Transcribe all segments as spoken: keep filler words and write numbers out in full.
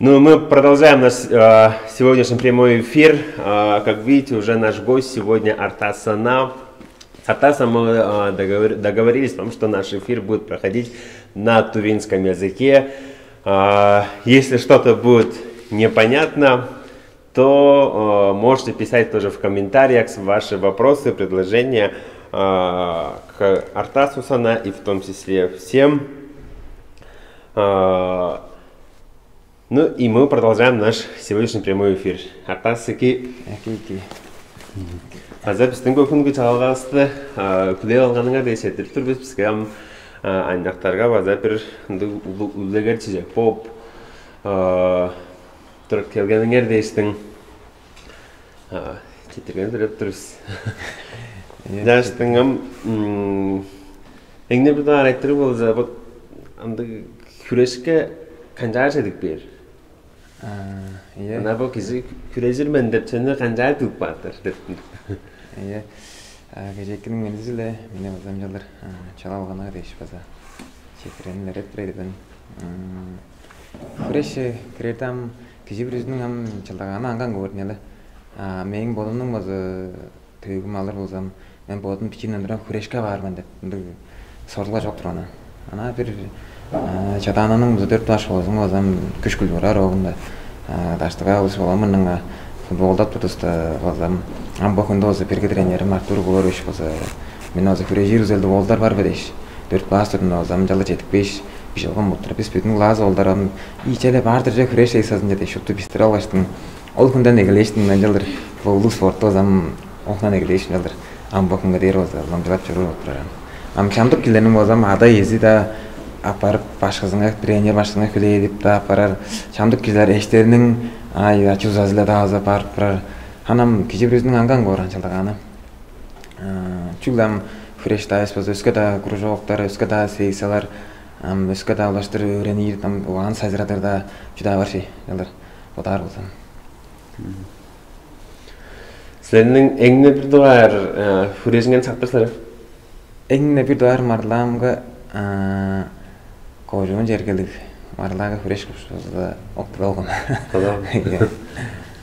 Ну, мы продолжаем наш э, сегодняшний прямой эфир. Э, как видите, уже наш гость сегодня Артас Сана. С Артасом мы э, договор- договорились о том, что наш эфир будет проходить на тувинском языке. Э, если что-то будет непонятно, то э, можете писать тоже в комментариях ваши вопросы, предложения э, к Артасу Сана и в том числе всем. Э, Ну и мы продолжаем наш сегодняшний прямой эфир. Артас эки, Эки-эки. База биздин бөгүнгү чалгавысты хүлээп алганыңар дээш четтирип тур бис. Бизге ам аныяктарга база бир ындыг улуу үлегер чижек бооп туруп келгениңер дээштиң четтирген деп тур бис. Дээштиң ам эңне бир даар айтырыг болза, вот андыг хүрешке канчаар чедип бээр? Ийе. Ынаа бо кижи хүрежир мен деп сени канчаар тыып каапкан деп. Ийе. Кежээкиниң мендизи-ле мени база ынчалдыр чалап алганыңар дээш база четтиргенин илередип турар ийик мен. Хүреш кирерде ам кижи бүрүзүнүң ам чылдагааны аңгы-аңгы боор ийин але. А мээң бодумнуң база төөгүм алыр болзам, мен бодум бичиимден тура хүрешке баар мен деп ындыг сорулга чок турган. Ана бир чадаананың буза дөрт баш болзун болзам, күш кылбырар оогунда даштыга улус боламынныңга футболдап тудуста болзам, ам бо хүндө болза бирги тренерим Артур Гурович болза, мен болза хүрежир узелди болдар бар бе дээш, дөрт класс турдунда болзам, жала жетип беш бижылган болуп тура. Бис бүдүн класс олдар ам ичеле баардыр же хүреш эсазынча дээш утту бистире алгаштың. Ол хүнден эгелээштиң мен чылдыр улуг спорту ам оондан эгелээшим чылдыр ам бо хүнге дээр болза уламчылап чоруур болуп турар. Ам чамдык кижилерниң болзам ада-иези-даа аппарып башкызынга, тренер башкызынга хүлээдип-даа аппарар. Чамдык кижилер эштериниң ай ачы-узазы-ла-даа база барып турар. Анам кижи бүрүзүнүң аңган коор анчалдыгааны. Чүгле ам хүреш-даа эвес болза, өске-даа кружоктар, өске-даа секциялар, ам өске-даа улаштыр өөренир, ам угаан сайзырадыр-даа чүдаа бар шей, чылдыр бодаар болзам. Силерниң эң-не бир дугаар хүрежиңерни сактыр силер? Эң-не бир дугаар маргылаамга кожуун чергелиг маргылаага хүреш кылып октуп алган.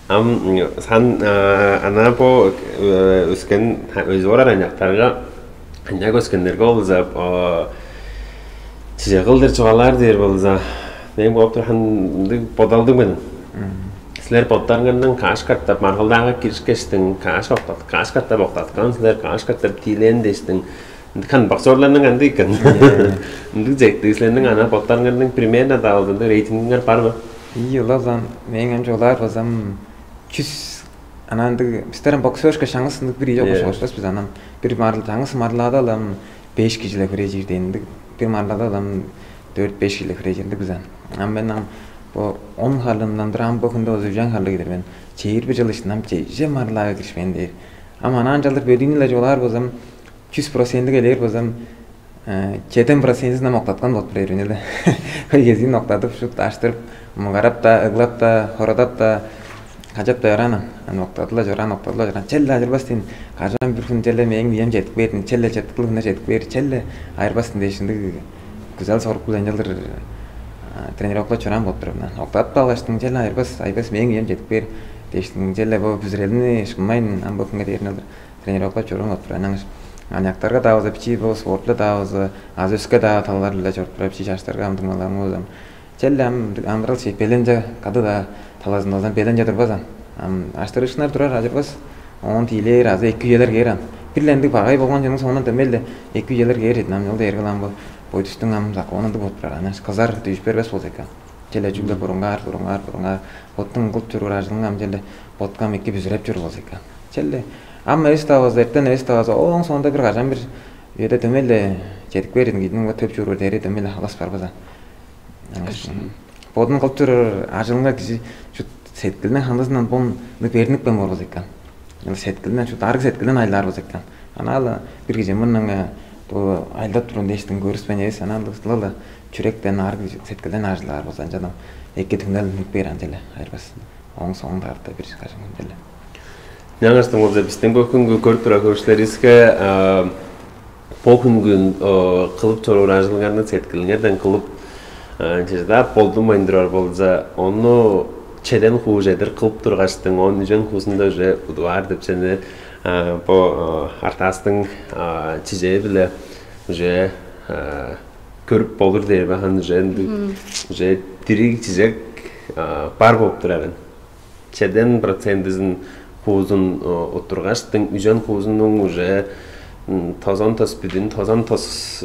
Ам сан ана бо өскен өзү орар аныяктарга, аныяк өскеннерге болза чижек кылдыр чугаалаар дээр болза, мээң болуп турган ындыг бодалдыг мен. Силер боттарыңарның каш катап маргылдаага киришкештиң, каш октат, каш катап октаткан силер, каш катап тиилээн дээштиң. Хан боксерларның андыг экен. Ындыг чектиг силерниң ана боттарыңарның примерно даалдында рейтингиңер бар бе? Ийи улазан мээң ам чугаалаар базам чүс ана ындыг бистер ам боксершка шаңгыс ындыг бир ийи окуш бис анан бир марыл чаңгыс марлаада алам беш кижилер хүрежир дээн ындыг бир марлаада алам дөрт беш кижилер хүрежир ындыг бизен. Ам мен ам бо он харлымдан бир ам бо хүндө озу үжен харлыг кидер мен чейир бир жыл ишин ам чеже марлаага киришмейн дээр. Ам анаан чалдыр бөлүүнү-ле чугаалаар болзам чүс проценттиг элээр болзам чеден процентизин ам октаткан болуп бээр мен эле. Ой кезиин октадып шут аштырып муңгарап да ыглап да хородап да кажап да чораан ам октадыла чораан октадыла чораан челле ажырбас дейн. Кажан бир хүн челле мээң үем чедип кээрдин челле четиккил хүннер чедип кээр челле айырбастын дээш ындыг күзел сорук билен чылдыр тренировкалап чораан болуп турар мен октадып калгаштың челле айырбас айбас мээң үем чедип кээр дээштиң челле бо бүзүрелини ышкынмайн ам бо хүнге дээрин алыр тренировкалап чоруур болуп турар ынаңыш аныяктарга даавыза бичии бо спортта даавыза азы өске даа талалар биле чоруп турар бичии жаштарга ам дыңмаларым болзам челле ам андырал беленче кады даа талазын болзам беленче турбазан ам аштырыышкыннар турар ажырбас оон тиилээр азы эки үелер кээр ан бир ындыг багай болгон чының соонан дөмей эле эки үелер кээр эдин ам ол дээрге ам бо бойдустуң ам закону ындыг болуп турар анан кызар дүжүп бербес болза экен челе чүгле бурунгаар бурунгаар бурунгаар боттуң кылып чоруур ажылың ам челе боткам эки бүзүреп чор болза экен челе ам эвес табазы эртен эвес табазы ооң соонда бир кажан бир үеде дөмей эле чедип кээр эдин кийдиң төп чоруур дээри дөмей эле халас барбаза Бодун кылып чоруур ажылынга кижи чут сеткилине хандызындан бон бернип каан боор болза экен. Сеткилине чут арыг сеткилден айлаар болза экен. Ана ала бир кижи мыннаңа бу айлдап турган дээштин көрүспейн эвес ана ала чүректен арыг сеткилден ажылаар болза анчадан эки түңнел үнүп бээр анча эле айырбас. Оң соңун тарта бир кажан эле. Жаңыртың болза биздин бу күнгү көрүп турар көрүшүлерибизге бо күнгүн кылып чоруур ажылыңарны сеткилиңерден кылып Чыжыдап болдунмайн турар болза, ону чеден хуу чедир кылып тургаштың, оон үжен хуузунда уже удугаар деп чене бо артаастың чижээ-биле уже көрүп болур дээр бе, хан уже ындыг уже дириг чижек бар болуп турарын. Чеден процентизин хуузун уттургаштың, үжен хуузунуң уже тозан тос бүдүн, тозан тос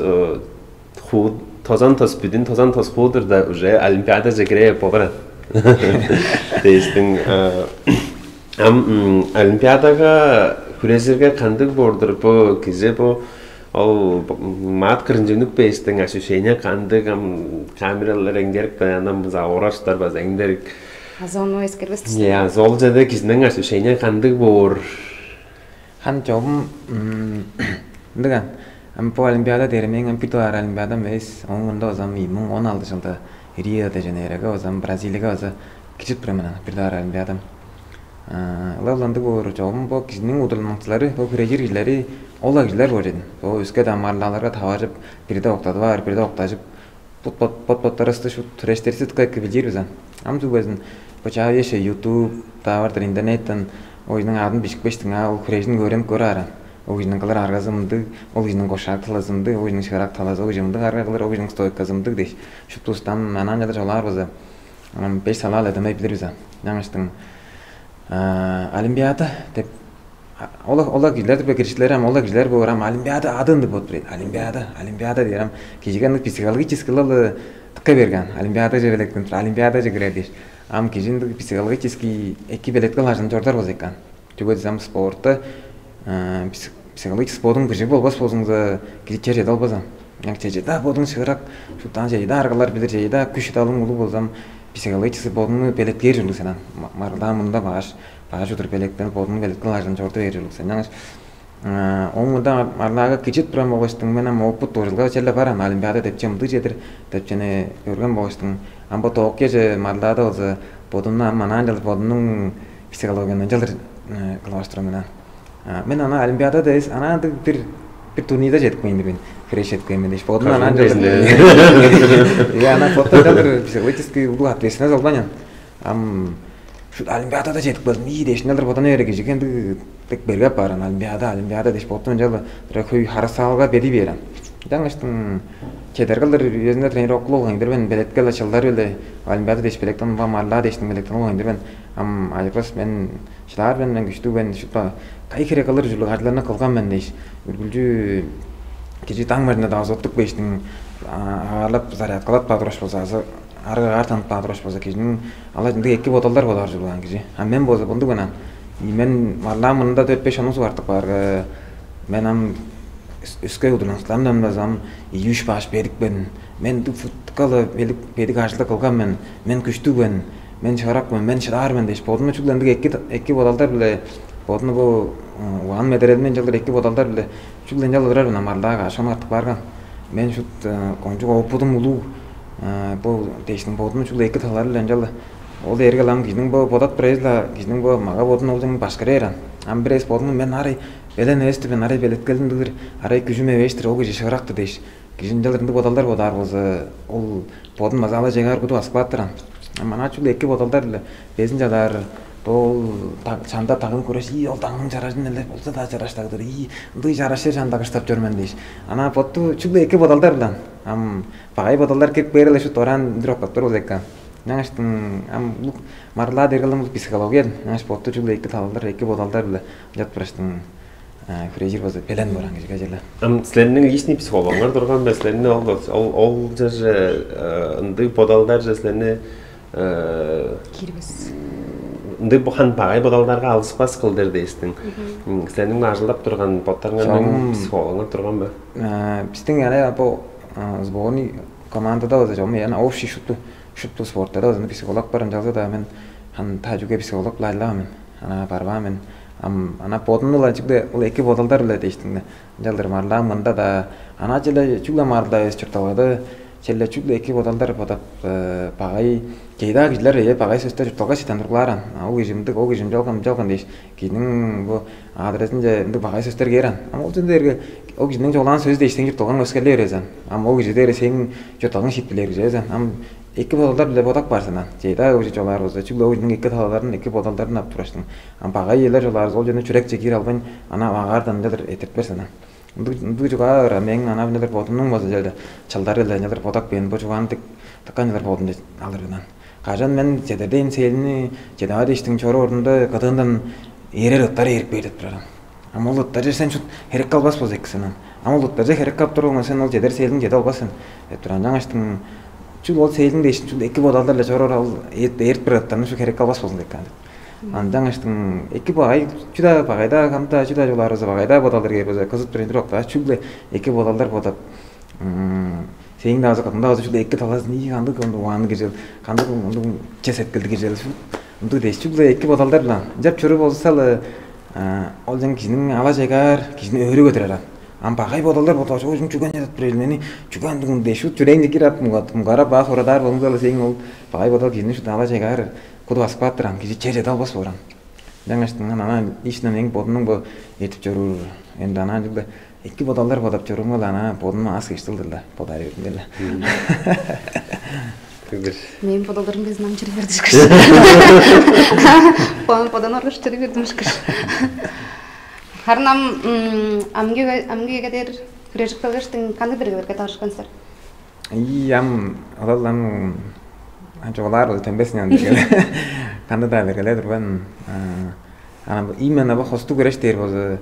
хуу, тозан тос бүдүн, тозан тос хуудурда уже олимпиадаже кире болуран. Дээштиң ам олимпиадага хүрежирге кандыг боор-дур бу кижи, бу ол маат кырынчы үнүп бээштиң ощущение кандыг, ам камералар эңдерик баяндан база орар устар база эңдерик. Азы ону эскербес. Я, зол чеде кижинең ощущение кандыг боор? Хан чогум ындыган. Ам бу олимпиада дээрмең ам бир дугаар олимпиадам эвес. Оң мында озам ийи муң он алты жылда Рио де Жанейрого озам Бразилияга оза кичип тур мен бир дугаар олимпиадам. Ылап ындыг боор чогум бу кижиниң удурланыкчылары, бу хүрежир кижилери ол-ла кижилер боор чедин. Бу өске дамаарлааларга таваржып, бирде октадып аар, бирде октажып, бот-боттарывысты шут хүрештеривисти дыка эки билчир бис ам. Ам чүглезин бо чаа ээше YouTube тавар-дыр интернеттен ол кижиниң адын бижикпештиң аа ол хүрежин өөренип көрүп ааран. Ол кижиниң кылыр аргазы мындыг, ол кижиниң кошак талазы мындыг, ол кижиниң шыырак талазы ол кижи мындыг арга кылыр, ол кижиниң стойказы мындыг дээш. Шуптувустан анаан чалдыр чолаар база. Ам беш салаал эдемей билир бис ам. Ынчангаштың олимпиада деп ол ол кижилер деп киришкилер ам ол кижилер боор ам олимпиада ады ындыг болуп тур. Олимпиада, олимпиада дээр ам кижиге ындыг психологический ылы тыка берген. Олимпиадаже белектенип тур, олимпиадаже кирер дээш. Ам кижи ындыг психологический эки белеткел ажын чордар болза экен. Чүге дезем спортта психологический бодуң быжыг болбас болзуңза кижи чер чеде албас ам. Чеже-даа бодуң шыырак, шуптаан чеже-даа аргалар билир, чеже-даа күш-шыдалың улуг болзам, психологический бодуңну белеткээр ужурлуг сен ам. Маргылдаан мында баш баш удур белектенип, бодуңну белеткел ажын чорду бээр ужурлуг сен. Аңаш оң мында марлаага кижип турган болгаштың мен ам опыт ужурга черле бар ам олимпиада деп чемдыг чедир деп чене көрген болгаштың ам бо Токиоже марлаада болза бодумну ам анаан чалдыр бодумнуң психологияны ынчалдыр кылып турган мен ам. Мен ана олимпиадада эвес, ана андыг бир бир турнирде чедип кээндир мен. Хире чедип кээндир мен дээш. Бодум ана андыг. Ана боттан андыр психологический улуг ответственность албайн. Ам шу олимпиадада чедип келдим. Ии дээш, ындыр бодан эре кижиге ындыг дег берге аппаар ана олимпиада, олимпиада дээш боттан ынчалы бир хөй харысаалга беди бээр ам. Жаңыштың чедер кылдыр өзүнде тренировка болган кылдыр мен белеткел чылдар эле олимпиада дээш белектен ба марла дээштиң белектен болган кылдыр мен ам ажырбас мен Шыдаар мен, мен күштүг мен, шупту кайы хире кылыр ужурлуг ажылдарны кылган мен дээш, үргүлчү кижи даң бажында-даа озуттук бээштиң агаарлап зарядкалап баар тургаш болза азы арыг агаар танып баар тургаш болза кижиниң алай ындыг эки бодалдар бодаар ужурлуг аан кижи. А мен болза мындыг мен аан. Мен марлаам мурнунда дөрт-беш онуңзуг артып баарга мен ам өске удурланыкчыларымдан база ам ийи-үш баш бедик мен. Мен ындыг футкалы бедик ажылды кылган мен. Мен күштүг мен. Мен шыырак мен. Мен шыдаар мен дээш бодумну чүгле ындыг эки эки бодалдар-биле бодумну бо угаан медерелимен ынчалдыр эки бодалдар-биле чүгле ынчалдыр турар мен ам арлаага ашкан артып баарган. Мен шут кончуг опудум улуу бо дээштиң бодумну чүгле эки талары-биле ынчалдыр ол дээрге ам кижиниң бо бодап турайызыла кижиниң бо мага бодун ол башкара бээр ам. Ам бир эвес бодумну мен арай белен эвес-тир мен арай белеткелдим дыгыр арай күжүм эвээш-тир ол кижи шыырак-тыр дээш кижи ынчалдыр ындыг бодалдар бодаар болза ол бодун база ала чегаар куду басып каап турган. Мана чүгле эки бодалдар-биле безин чадаар ол чамда тагын көреш ии ол даңның чаражын эле болза-даа чараштагдыр ии ындыг чарашчы чанда кыштап чор мен дээш. Ана ботту чүгле эки бодалдар-биле ам багай бодалдар кирип кээр эле шу дораан үндүр октаптар болза эки ам. Ынчангаштың ам улуг марылаа дергелем улуг психология ынчангаш ботту чүгле эки талалдар эки бодалдар-биле ынчат быраштың хүрежир база белен баран кижиге черле. Ам силерниң личный психологуңар турган бе? Силерни ол ол ол же ындыг бодалдар же силерни кирбес. Ындыг хан багай бодалдарга алыспас кылдыр дээстиң. Силерниң ажылдап турган боттарыңарның психологуңар турган бе? Биздин ана бу сборный командада болза чогум яна общий шупту шупту спортта да болза психолог бар ынчалза да мен хан тажуге психолог-биле ажылдаган мен. Ана барбаан мен. Ам ана бодумну-ла чүгле ол эки бодалдар-биле дээштиң-не. Ынчалдыр марлаан мында-даа ана черле чүгле марлаа эвес чуртталгада черле чүгле эки бодалдар бодап багай чейдаа кижилер ээ багай сөстер чуртталга читен тургулааран. А ол кижи мындыг, ол кижи ынчалган, ынчалган дээш кижиниң бу адрезинче ындыг багай сөстер кээр ан. Ам ол чүнде эрге Ол кижиниң чугаалаан сөзү дээш сээң чуртталгаңны өскерлей березен. Ам ол кижи дээрге сээң чуртталгаңны шиитпирлей берген чүве сен. Ам эки бодалдар-биле бодап каар сен. Чеже-даа кижи чугаалаар болза, чүгле ол кижиниң эки талаларын, эки бодалдарын ап тураштың. Ам багай иелер чугаалаар болза, ол чүвени чүрекче киир албайн, ана агаардан ынчалдыр эрттирипер сен. Ындыг, ындыг чугаа-дыр. Мээң ана ынчалдыр бодумнуң база чалда чылдар эле ынчалдыр бодап кээн бо чугааны дык дыка ынчалдыр бодумче алыр мен. Кажан мен чедер дээн сээли чеде баар дээштиң чоруур орнунда кыдыындан эрер ыттар ээрип кээр деп турар. Ам ол ыттарже сен шут херек кылбас болза эки сен. Ам ол ыттарже херек кылып турган сен ол чедер сээли чеде албас сен деп турар. Ынчангаштың чүл ол сээли дээш чүл эки бодалдар-ла чоруур ол ээрип бээр ыттарны шут херек кылбас болзун деп каан. Ынчангаштың эки багай чү-даа багайда кам-даа чү-даа чугаалаар болза багайда бодалдар кээр болза кызып тур эндир окта чүгле эки бодалдар бодап сээң-даа база кыдың-даа база чүгле эки талазын ийи кандыг угаанныг кижи, кандыг ындыг че сеткилдиг кижи ындыг дээш чүгле эки бодалдар-биле ынчап чоруур болза-ла ол чен кижиниң ала чайгаар кижини өрү көдүрер. Ам багай бодалдар бодап чүге чүге чедип тур мени чүге ындыг дээш чүрээңче кирип муңгарап баа хорадаар болуңза-ла сээң ол багай бодал кижини шут ала чайгаар куду басып каап турган кижи черже далбас бооран. Жаңаштыңан ана ишинен эң бодунуң бо этип чоруур эми ана ынчылда эки бодалдар бодап чорууңар ана бодуну ас кыштылдыр да бодаар бердиңер да. Төгүр. Мээң бодалдарым безин ам чыра бердишкиш. Бодан оргаш чыра бердимишкиш. Харын ам амгыга амгыга дээр хүрежип келгештиң кандай бирге берге таашкан силер? Ийи ам олал ам чугаалаар ол төнбесин ам берге. Кандай-даа бергеле турган ана именно бо хостуг күреш дээр болза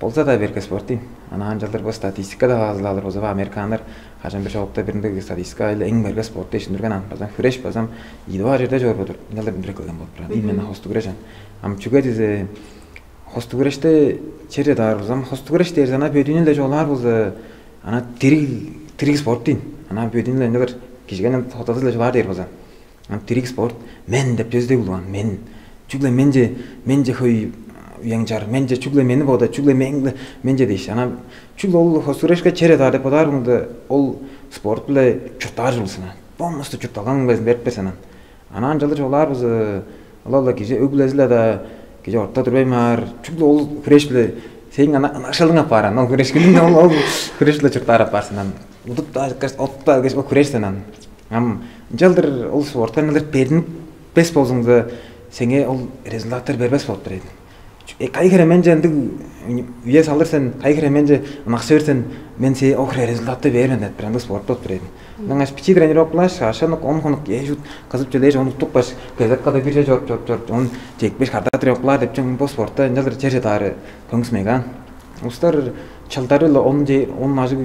болза-даа берге спорт дейм. Ана анчалдыр бо статистикада базылаалар болза бо американнар кажан бир чогукта биринде статистика эле эң берге спорт дээшиндирген ан база хүреш базам ийи дугаар черде чорбодур. Ынчалдыр үндүрүп келген болуп турат. Именно хостуг күреш ан. Ам чүге дизе хостуг күреште черже даар болзам хостуг күреш дээр ана бөдүүнү эле чугаалаар болза ана дириг дириг спорт дейм. Ана бөдүүнү эле ынчалдыр кижиге ынчан хотазы эле чугаалаар дээр болза. Ам дириг спорт мен деп чөзүдей улуган мен чүгле менче менче хөй уяңчар менче чүгле мени бода чүгле меңле менче дээш ана чүгле ол хостуг күрешке чере даар деп бодаар мында ол спорт биле чурттаар чулусуна полностью чуртталган безин берип берсен ан ана анчалдыр чугаалаар бызы ылап-ла кижи өг-бүлези-ла-даа кижи орта турбайн баар чүгле ол хүреш биле сээң ана ынакшылың апаар ан ол хүреш билиң ол ол хүреш биле чурттаар апаар сен ан удуп-даа чыткаш оттуп-даа келгеш ол хүреш сен ан ам ынчалдыр ол спортка ынчалдыр беринип бес болзуңза сеңээ ол результаттар бербес болуп тур эдиң. Кай хире менче ындыг үе салыр сен, кай хире менче ынакшы бер сен, мен сээ ол хире результатты бээр мен деп бир ындыг спорт болуп тур эдиң. Ынаңаш бичии тренировкалаш, ашанок, он хонук эжут кызып чөлээш, ону туткаш, кезек када бирже чоруп чоруп чоруп, он чекпеш када тренировкалаар деп чоң бо спортта ынчалдыр черже даары көңүс меган. Устар чылдары он он ажыг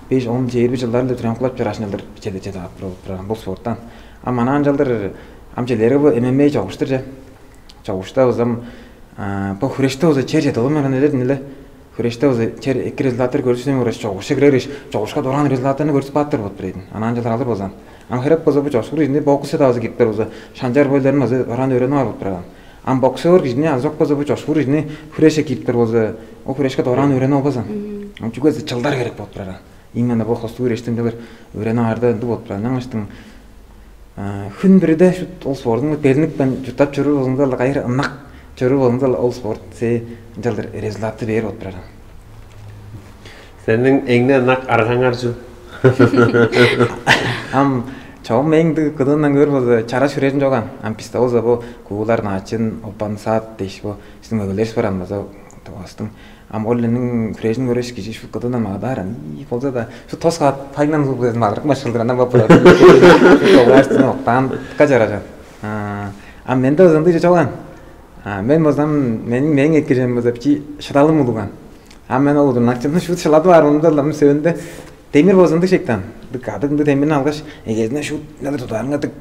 беш он чээрби жылдары тренировкалап чораашын чылдыр чеде чеде ап турган бу спорттан. А манаа ынчалдыр ам челерге бу ММА чогуштур же. Чогушта узам бо хүреште уза чер чедалым менен эледин эле. Хүреште уза чер эки результаттар көрүшүнүн көрөш чогушка кирериш, чогушка дораан результаттарны көрүп кааттыр болуп берейдин. Анан жылдар алыр болзам. Ам херек болза бу чогушкур кижини боксчу да база кириптер болза, шанчар бойларын база дораан өөрөнүп алып турган. Ам боксер кижини азы жок болза бу чогушкур кижини хүрешке кириптер болза, ол хүрешке дораан өөрөнүп албазан. Чүге десе жылдар керек болуп турар. Именно бо хостуг хүрештен жылдар өөрөнүп аарда ындыг болуп турар. Ынчангаштың хүн бирде шут ол спордуң белиникпен чурттап чоруур болзуңда ала кайра ынак чоруур болзуңда ала ол спорт се ынчалдыр результатты бээр болуп турар. Сенин эңне ынак аргаңар чүл? Ам чогум эң кыдыындан көөр болза чара шүрежин чоган. Ам бисте болза бу куулар наачын, опан саат дээш бу биздин мөгелерибиз бар ам база тывастың. Ам ол элениң хүрежин көрүш кижи шут кыдыындан магадаар. Ам болза да шу тос каат пайыңдан улуг безин малырык машкылдыр андан бап болот. Огааш октаан дыка чаражан. А менде ызындыг чоган. А мен болзам мени мээң эккежем болза бичи шыдалым улуган. А мен ол удурнакчымны шут шылады баарымда ылам сөөнде демир болза ындыг шектен. Кадыгымды демирин алгаш эгезине шут надыр тудаарыңа дык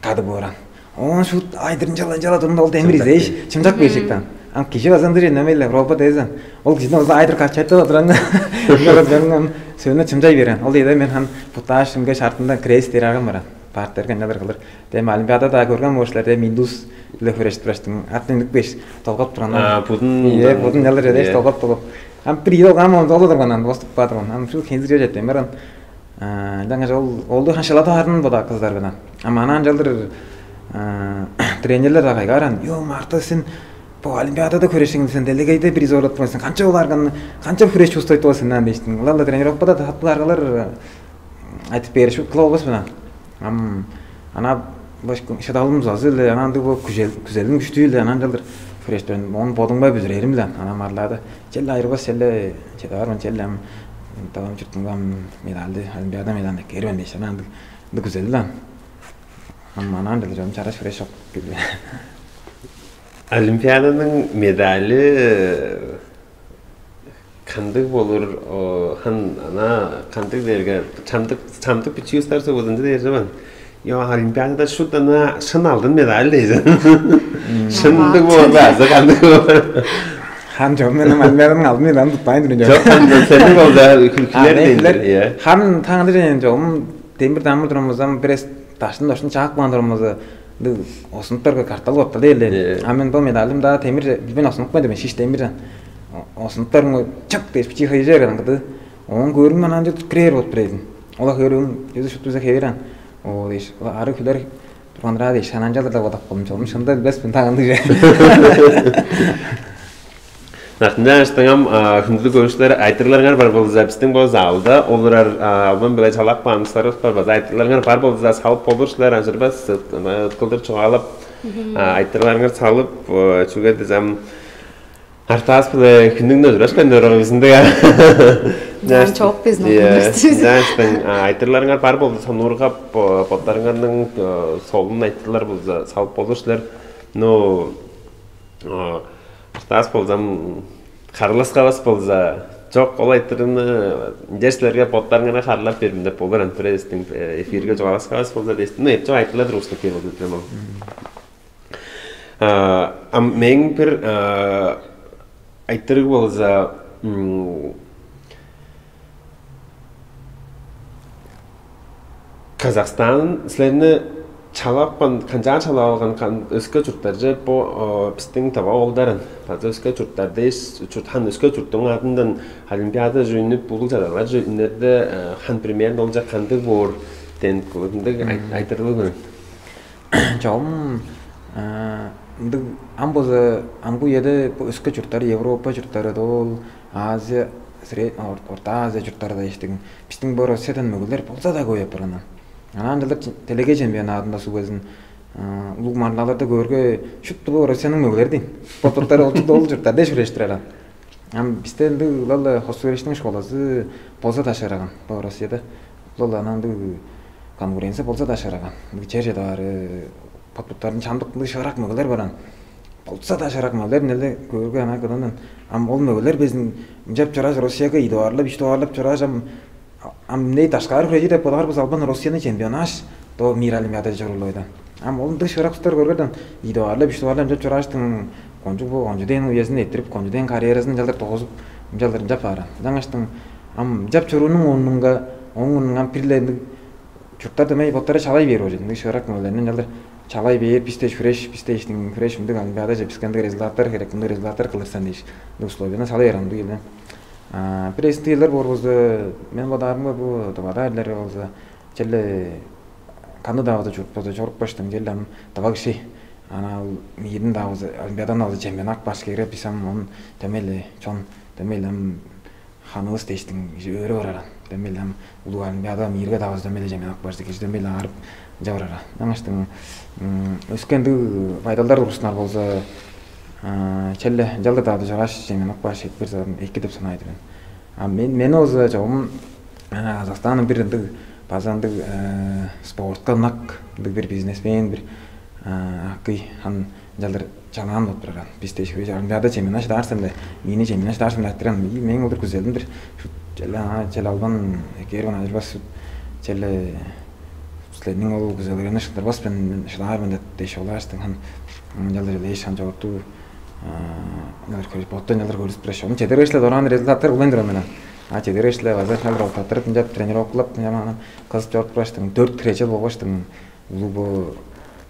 кады бооран. Оон шут айдырынчала ынчала турунда ол демир изээш чымчак бээр шектен. Ам кижи база ындыг чен эмейле робот эзен. Ол кижини база айдыр качайтып туран сөөнү чымчай берген. Ол ийде мен хан бутааш үнге шартында крест дээр арган баран. Парттерге ынчалар кылыр. Дем олимпиадада көрген болушлар дем индус биле хүреш тураштың атын үндүкпеш долгоп турган. Будун Ие, будун ынчалар эдеш долгоп долгоп. Ам бир ийде олган болду олу турган ан доступ баатырган. Ам шул хензире жетпейм баран. Даңа ол олду хашалады арын бода кыздар бынан. Ам анан жалдыр тренерлер да кайгааран. Ё, Марта сен Бо олимпиадада хүрээшиңден сен делегейде приз олуртуп калган сен, канча ол арганы, канча хүрээш уступ алган сен аан дээштиң. Ылап-ла тренировкада таптыг аргалар айтып бээр шуут кылып албас мен аан. Ам ана баш шыдалым зазы эле, анан ындыг бо күзел күзелим күштүү эле, анан чалдыр хүрээштерин ону бодуңбай бүзүрээрим эле аан. Анан марлаада чел айырбас, чел чедаармын, чел ам давам чуртумга ам медальды, олимпиада медалын эккээрмен дээш, анан ындыг ындыг күзел эле аан. Ам анан деле чогум чараш хүрээш чок. Олимпиаданың медали кандыг болур? Хан ана кандыг дээрге, чамдык чамдык бичии устар сөөгүзүндө дээр жаман. Йо, олимпиадада шут ана шын алдын медаль дейзин. Шындыг болур бе азы кандыг болур? Хан чогум мен олимпиаданың алдын медалын тутпайн турун жок. Жок, хан сени болза күлер дейдир. Хан таңды жайын чогум демир дамыр турумуздан бир эс даштын доштун чаап каан турумузу ындыг осунуптарга картал боп турду эле. А мен бо медалым-даа темир билбейн осунуп каан мен, шиш темир. Осунуптарым чык дээш бичии хыйжы берген кыды. Оон көрүм анан чык кирээр болуп тур эдим. Ола көрүм жүзү шупту бизе хевирен. О дээш, ары хүлер турганыраа дээш, ананчалдыр да бодап болдум чогум. Шында билбес мен тагындыг же. Нактынча аштыңам хүндүлүг көрүшүлер айтырларыңар бар болза, биздин бо залда олурар албан биле чалак баамчыларыбыз бар база айтырларыңар бар болза салып болур силер ажырбас ыткылдыр чугаалап айтырларыңар салып чүге дезем артаас биле хүннүң нөзүрөс бен нөрөгүзүндө Жан чок биздин Жаштың айтырларыңар бар болза сонуургап боттарыңарның солун айтырлар болза салып болур силер. Ну Артаас болзам, харыласкавас болза, чок ол айтырыгны ынча силерге боттарыңарга харылап берим деп болур антура эстиң эфирге чугааласкавас болза дестим. Ну эпчок айтыла тургуска кээ болду билем ол. Ам мээң бир айтырыг болза, Казахстан силерни чалапкан, канчаар чалап алган, өске чурттарже бо биздин таба оолдарын база өске чурттар дээш, чуртхан өске чурттуң адындан олимпиада жөнүп улуг чаралар үнерде хан примерно олча кандыг боор ден кылыгындыг айтырылыг. Чогум ындыг ам болза амгы үеде бо өске чурттар, Европа чурттары ол Азия, Орта Азия чурттары да эштигин. Биздин бо Россиядан мөгүлер болза да көй апарган. Анан жылдыр делегей чемпионадында сугезин улуг марлаларда көөргө шупту бо Россиянын мөгүлери дейн. Боттуктары ол чурттар ол чурттар дээш үлештирер. Ам бисте ындыг ылал хостуг эриштиң школазы болза да шыраган бо Россияда. Ылал анан ындыг конкуренция болза да шыраган. Ындыг чер чедаары боттуктарын чамдык ындыг шыырак мөгүлер баран. Болза да шыырак мөгүлер неле көөргө ана кыдынын. Ам ол мөгүлер безин ынчап чорааш Россияга идип арлап, иштип арлап чорааш ам ам не дашкаар хүрежи деп бодаар быз албан Россияны чемпионаш до мир олимпиадаже чорулуп айдан. Ам ол ындыг шыырак устар көргөрден идип арлап, иштип арлап ынчап чорааштың кончуг бо кончу дээн уезин эттирип, кончу дээн карьерасын ынчалдыр догузуп, ынчалдыр ынчап баарын. Ынчангаштың ам ынчап чоруунуң орнунга оң орнунга ам бир-ле ындыг чурттар дөмей боттары чалай бээр болчу. Ындыг шыырак мөөлерин ынчалдыр чалай бээр бис дээш хүреш, бис дээштиң хүреш мындыг олимпиадаже биске ындыг результаттар керек, мындыг результаттар кылырсан дээш, ындыг условияны сала бээр ындыг эле. Бир эсинтиглер боор болза, мен бодаарымга бу дубада эрлери болза, черле каны-даа болза чуруппаза чорупкаштың, черле ам дыва киши ана ол миирин-даа болза, олимпиаданы болза чемпионат баш кээрге бис ам он дөмей-ле чон дөмей-ле ам ханывыс дээштиң өөрүп ораран. Дөмей-ле ам улуг олимпиада миирге-даа болза дөмей-ле чемпионат баш кижи дөмей-ле аарып ынча ораран. Аңаштың өскендиг байдалдар ургустунар болза, черле ынчалдыр-даа дужарааш чемпионат баш эки бир эки деп санаайды мен. А мен мени болза чогум Казахстанның бир ындыг база ындыг спортка ынак ындыг бир бизнесмен бир акый хан ынчалдыр чалаан болуп тураран. Бис дээш хеве олимпиада чемина шыдаарсан да, мени чемина шыдаарсан да айтыран. И мээң олдур күзелим бир чел албан экээрбан ажырбас чел силерниң ол күзелерин шыдырбас мен шыдаар мен деп дээш олааштың хан ынчалдыр эш хан чогуртуу Боттон чалдыр көрүп тураш. Ону чедер эшле дораан результаттар улайн турам мен. А чедер эшле база чалдыр октаттырып ынчап тренировкалап ынчамаан кызып чоруп тураштың дөрт хире жыл болгаштың улуу бо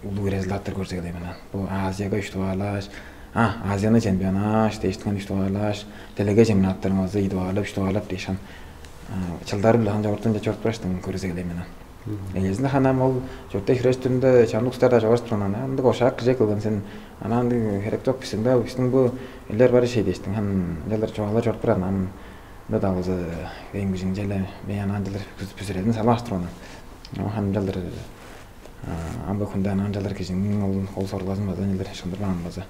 улуу результаттар көрсө келе мен. Бу Азияга үч дугаарлааш, а Азияны чемпионааш, дээштиңен үч дугаарлааш, делеге чемпионаттарыңызы идип арлап, үч дугаарлап дээшан чылдары биле хан чогуртун чоруп тураштың көрүзө келе мен. Эгезинде ханам ол чуртта хирештиринде чамдык устар-даа чогаш турган ана ындыг ошаак кижек кылган сен ана ындыг херек чок бистиң да бистиң бу элер бар ишей дээштиң хан ынчалдыр чугаалар чорупкан ам ында да болза эң бижиң челе мен ана ынчалдыр бүзүредин салбаш турган ам хан ынчалдыр ам бу хүнде ана ынчалдыр кижиниң ол ол сорулгазын база ынчалдыр шындырбаан база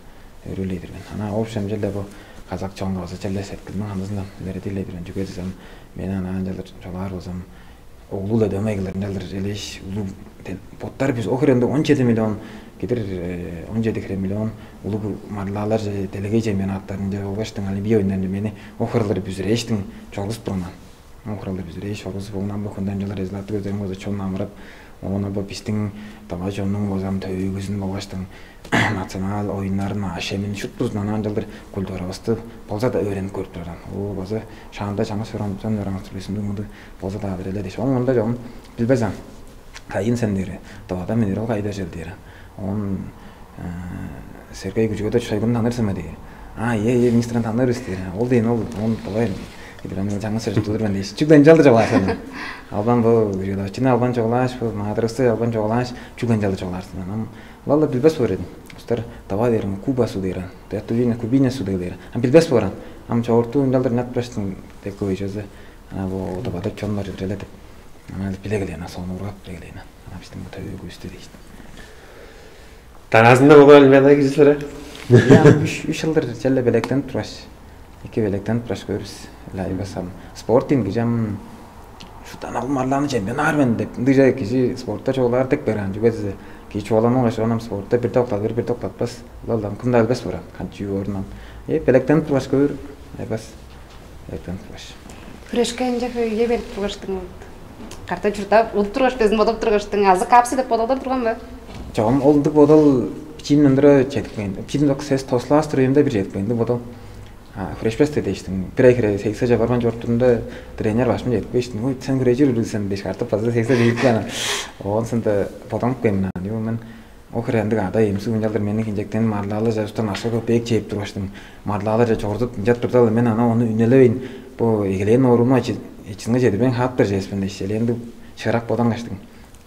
өрүүлей берген ана общем челе бу казак чоңга база челе сеткилдиң хандызындан мередилей берген чүге дезем мен ана ынчалдыр чугаалаар болзам оглу-ла дөмей кылыр ынчалдыр элээш улуг боттары бис охир ында он чеди миллион кедир он чеди хире миллион улуг марлаалар же делегей чемпионаттарынче болгаштың олимпия оюннарынче мени охурлар бүзүрээштиң чоргузуп турган охурлар бүзүрээш чоргузуп оон ам бу хүнден жылы результаты көздөөрүң болза чон амырап оон бо бистиң давай чоннуң болзам төөгүзүн болгаштың национал оюннарын ашемин шуптузун анан жылдыр культурабызды болза да өөрүнүп көрүп турар ол база шаанда чаңгыс чон чон чораңыз билбесин мынды болза даа бир эле дээш оң мында жогун билбес ам кайын сен дээри дывада мен ол кайда жел дээри он Сергей күжүгөдөч шойгуну таныыр сен бе дээри а ие ие министрин таныыр бис дээри ол дейн ол он давай чаңгыс чыжып тудур мен дээш чүгле ынчалдыр чогулааш албан бу күжүгөдөчүнү албан чогулааш бу маадырыбызды албан чогулааш чүгле ынчалдыр чогулаар сен ам Лала билбес боор эдим. Устар давай дээрим, Куба су дээрим. Дэту вина кубиня су дээрим. Ам билбес боор ам. Ам чогуртуу ынчалдыр ынак баштың дег көй чозу. Ана бу ода бадап чон бар чүреле деп. Ана биле келе ана сону ургап биле келе ана. Ана биздин бу төбөгүбүздү дейт. Таразында болган Олимпиада кижи сыра. Ам үч үч жылдыр челе белектенип тургаш. Эки белектенип тургаш көрүс. Лайбасам. Спорт дейм кижи ам Шуптан алым арлааны чемпионаар мен деп ындыгже кижи спортта чугаалаар дег берген чүге дизе кижи чугааланмагаш онам спортта бир доктат бир бир доктатпас лалдан кымда билбес баран канчыы орунан э белектенип тургаш көөр айбас белектенип тургаш Хүрешке ынча хөйге берип тургаштың карта чуртап удуп тургаш безин бодоп тургаштың азы капсы деп бодалдар турган бе чогум ол ындык бодал бичиимден тура четип каан бичиим сес тослаас туруюмда бир четип каан ындык бодал А, хүрешпес-дир дээштиң. Бир ай хире сексе чабарган чорудурунда тренер башым чедип кээштиң. Ой, сен хүрежир билсен дээш картып база сексе чедип каан. Оон сында бодаңып кээм мен. Ю мен о хире ындыг ада эмси ынчалдыр мени хинчектен марлаалар жажыптан ашка көп бээк чээп тургаштың. Марлаалар жа чорудуп ынчап турда мен ана ону үнелевейн. Бу эгелээн оорумну эчизинге чедирбейн хаап бер чээспин дээш. Элээн шыырак бодан каштың.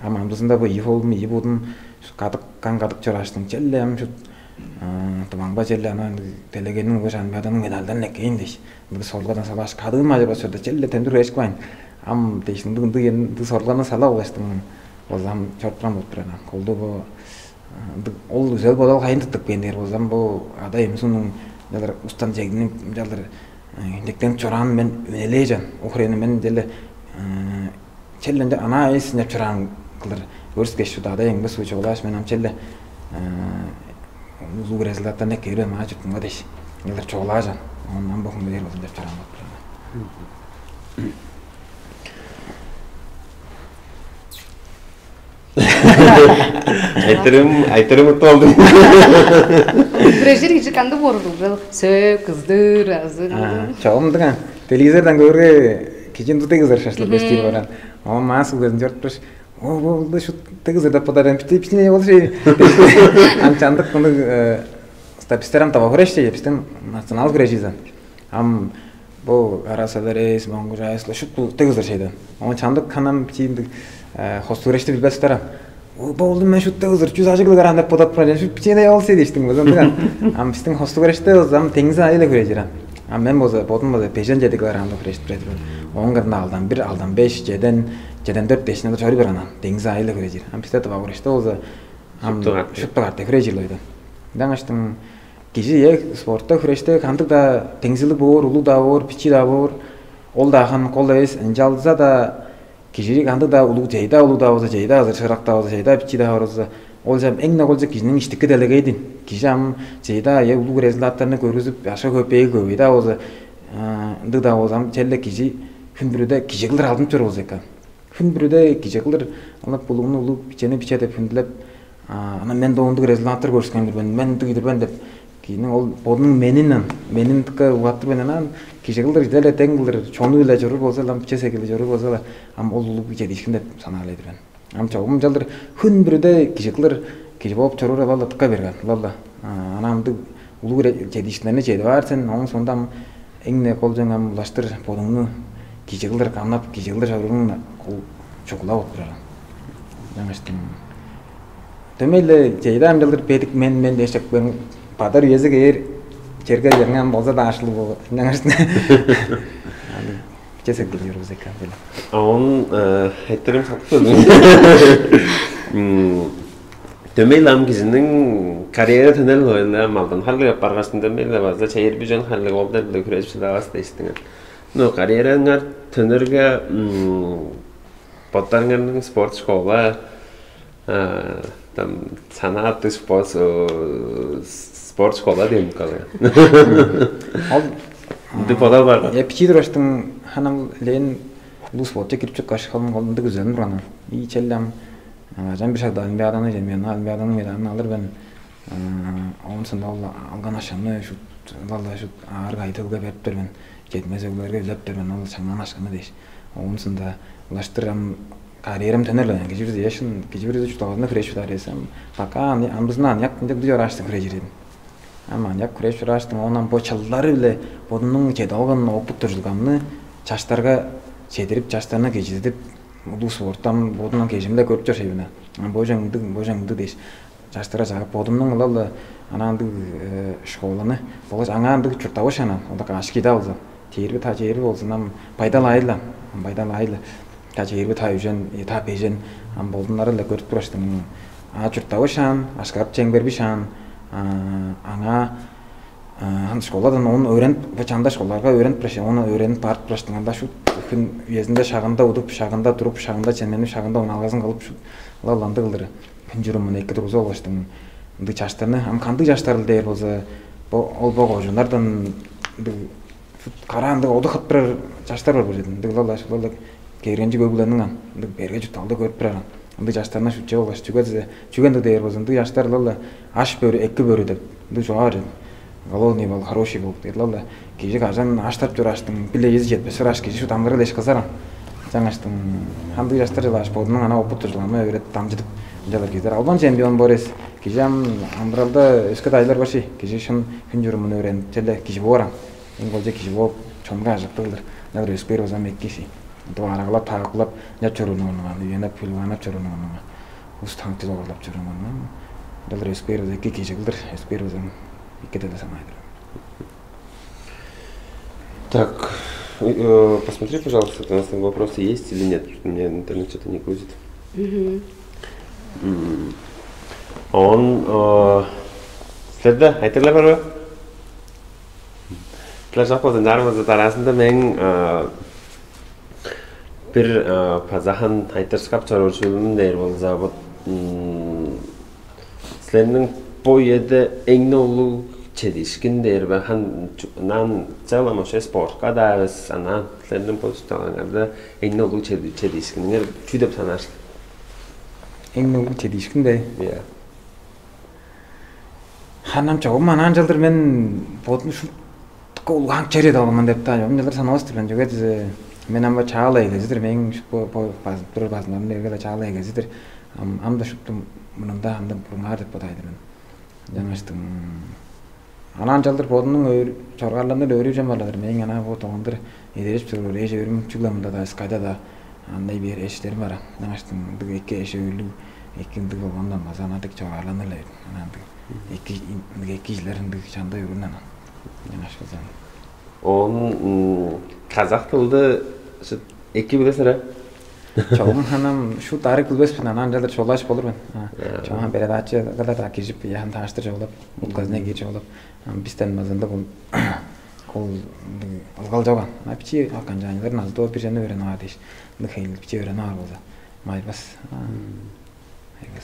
Ам амдызында бо ийи холун, ийи будун кадык, каң кадык чорааштың черле ам шут тываңба черле ана делегенниң бо шаанбаданның медальдан эккейин дээш, ындыг сорулгадан салааш кадыым ажырбас чорда черле тендир эшик байн. Ам дээш ындыг ындыг ындыг сорулганы сала болгаштың ол ам чорупкан болуп турар. Колду бо ындыг ол үзел бодал кайын тыттып кээн дээр болзам бо ада эмис унуң ынчалар устан чегинип ынчалар инжектенип чораанын мен үнелээжен. Охур эни мен деле Челленде анаа эс ынчап чораан кылдыр өөрүскеш шудаада эңбе суу чугулааш мен ам челле улуг результаттан эки эрбе маа чуртумга дээш. Ылдыр чугулаажан. Ондан бохум бээр болзун деп чораан болуп турар. Айтырым, айтырым утуп алдым. Бирежир кижи кандыг боорул? Сөп, кыздыр, азы кандыг? Чогумдук а. Телевизордан көөрге кижи ындыг кыздар шашлык эстип баран. Оон маас үгезин чорупкаш, о, бо шут кыздар деп бодар эм бити битине болуш. Ам чандык муну стабистер ам таба хүреш же, бистин национал хүрежизен. Ам бо Арасалар эс, Монгуш айс, шут бу кыздар шейден. Оон чандык канам битииндик хостугрешти билбестер ам. О, бо улдум мен шут кыздар чүз ажыглыгар ам деп бодап турар. Шут бичене болуш дейштиң болза ам. Ам бистин хостугреште болза ам теңиз айылы хүрежир ам. А мен болза бодум болза бежен жети килограммда хүрежип турат мен. Оон кырында алдан бир, алдан беш, жетен, жетен төрт дешинде чору барган ам. Деңиз айылы хүрежир. Ам бисте тыва хүрежде болза ам шупту катты. Шупту катты хүрежир лойда. Даңаштың кижи э спортта хүрежде кандыг да деңизилик боор, улуу да боор, бичи да боор. Ол да хан кол эвес ынчалза да Кижи кандыг-даа улуг чей-даа улуг-даа болза, чей-даа азыр шырак-даа болза, чей-даа бичии-даа бар болза, ол чам эң-не кол чүве кижиниң иштики делегейдин. Кижи ам чей-даа е улуг результаттарны көргүзүп, ашка көп бээги көбей-даа болза, ындыг-даа болза, ам черле кижи хүн бүрүде кижи кылдыр алдынып чор болза экен. Хүн бүрүде кижи кылдыр ылап булугну улуг, бичени биче деп хүндүлеп, Ана мен доо ындыг результаттар көрүскөн-дүр мен, мен ындыг-дыр мен деп кижиниң ол бодунуң менинен, менин дыка угааттыр мен анан кижи кылдыр идел эдең кылдыр чону-биле чоруур болза-ла, ам биче сегили чоруур болза-ла, ам ол улуг чедиишкин деп санаалай-дыр мен. Ам чогум ынчалдыр хүн бүрүде кижи кылдыр кижи болуп чоруур ала-ла дыка берген, ала-ла. Ана ындыг улуг чедиишкиннерни чедип аар сен, ооң соонда ам эң-не кол чоң ам улаштыр бодуңну кижи кылдыр камнап, кижи кылдыр чорууруң ол чугула болуп турар. Жаңаштың дөмей-ле чейде амчалдыр бедик мен мен дээшек бен бадар үези кээр черге черңем болза-даа ашлыг бо. Жаңаштың чесек билиорбуз экен били. А он айтырым сатып көрдүм. Дөмей лам кижиниң карьера төнер оюнда малдан харлыг апаргашын дөмей-ле база чейир бүжен харлыг ол дерде күрежип шыдавас дейстиңер. Но карьераңар төнерге боттарыңарның спорт школа, там санааттыг спорт, спорт школа деп калган. Ол Ынды бодал бар. Я пичи тураштың ханам лен улус болча кирип чыккаш халым колунда күзелин турганам. И челлем ажан бир шагда олимпиаданы же мен олимпиаданын медалын алыр мен. Оон соң ол алган ашаны шут лалла шут аар кайдылга берип бермен. Жетмес өглерге үлеп бермен ол шаңнан ашканы дээш. Оон сында улаштыр ам карьерам төнер эле кижи бир яшын кижи бир чуртагазында хүреш битаар эсем. Пока аны амбызына аныяк ынча бир чораашты хүрежир эдим. Ам аныяк хүреш чораашты оон ам бо чылдары биле бодумнуң чеде алган опыт туржулгамны чаштарга чедирип чаштарны кижизидип улус ортам бодунан кежимде көрүп чор шебине. Божаңдыг божаңдыг дээш. Жаштыра жагып бодумнуң ылалы анаандыг школаны болгаш аңаандыг чурттавышанан онда каш киде алза, чээрби та чээрби болзун ам байдал айла, байдал айла. Та чээрби та үжен, та бежен ам болдуннары эле көрүп тураштым. А чурттавышаан, ашкарып чең бербишаан, аңаа ан школадан ону өөренип, чанда школага өөренип тураш, ону өөренип барып тураштың анда шут хүн үезинде шагында удуп, шагында туруп, шагында чемненип, шагында оналгазын кылып шут ылаланды кылдыр. Хүн чурумун эки тургузуп алгаштың ындыг чаштарны ам кандыг чаштарыл дээр болза, бо ол бо кожунардан ындыг караандыг оду хыттырар чаштар бар болчу ындыглалла шулалла кээргенчи көглениң ан ындыг берге чуртталды көрүп турар ан ындыг чаштарны шуча болгаш чүге дизе чүге ындыг дээр болза ындыг чаштар ылалла аш бөрү эки бөрү деп ындыг чугаа бар голодный бол хороший бол дедилалла кижи кажан аштап чораштың биле ези жетпес чорааш кижи шут амдырал эш кызар ан жаңаштың андыг чаштар жылааш бодунуң ана опыт туржуламы өөредип дамчыдып ынчалар киздер албан чемпион борис кижи ам амдыралда өске дайлар бар ши кижи шын хүн чурумун өөренип челе кижи боор ан Эң болча кижи бооп, чонга ажыктыглар. Ынчалдыр өскээр база эки иши. Доо арагылап, тагыклап, ынчап чорууну онуңар, үйенеп, хөлүгү анап чорууну онуңар. Ус таңчы догарлап чорууну онуңар. Ынчалдыр өскээр база эки кижи кылдыр, өскээр база эки деле санаайдыр. Так, э, посмотри, пожалуйста, у нас там вопросы есть или нет? У меня интернет что-то не грузит. Мгм. М. Он, э, силерде айтырлар бар бе? Тилажап болзун, чарывызы тараазында мээң бир базахан айтырышкап чоруурчулум дээр болза, вот силерниң бо үеде эң улуг чедиишкин дээр бе? Хан наан чалам ошо спортка-даа эвес, анаа силерниң бо чуртталгаңарда эң улуг чедиишкиниңер чүү деп санаар силер? Эң улуг чедиишкин бе? Иә. Ханам чогум анаан чалдыр мен бодум шуптука улгаан чер эдип алган деп-даа чогум чалдыр санавас-тыр мен. Чүге дизе мен ам чаала эгези-дир. Мээң базып турар базынарым эрге-ле чаала эгези-дир. Ам ам-да шупту мурнунда ам-да бурунгаар деп бодаар-дыр мен. Жаңаштың анаан чалдыр бодумнуң чоргаарларындан өөрүп чем барладыр. Мээң анаа бо долгандыр эдерип туруп эш өөрүм чүгле мында-даа, СК-да-даа андай бээр эштерим бар. Ынчангаштың ындыг эки эш-өөрлүг, эки ындыг болгондан база ынадыг чоргаарланыр-ла бердим. Ынадыг эки ындыг эки кижилер ындыг чанда үрүн анан. Ынчангаш база. Он казак тылды эки билесиз а? Чогум ханам шу дарыг билбеспин, анан ынчалдыр чугаалаш болур мен. Чогум передача кыла да кижип, яхан тааштыр чогулап, указына киир чогулап, бистен база ындыг ол ылгал жоган. А бичи акан жаныйлар назды бир жана берен аар дээш. Ындыг хейлил бичи берен аар болза. Майбас.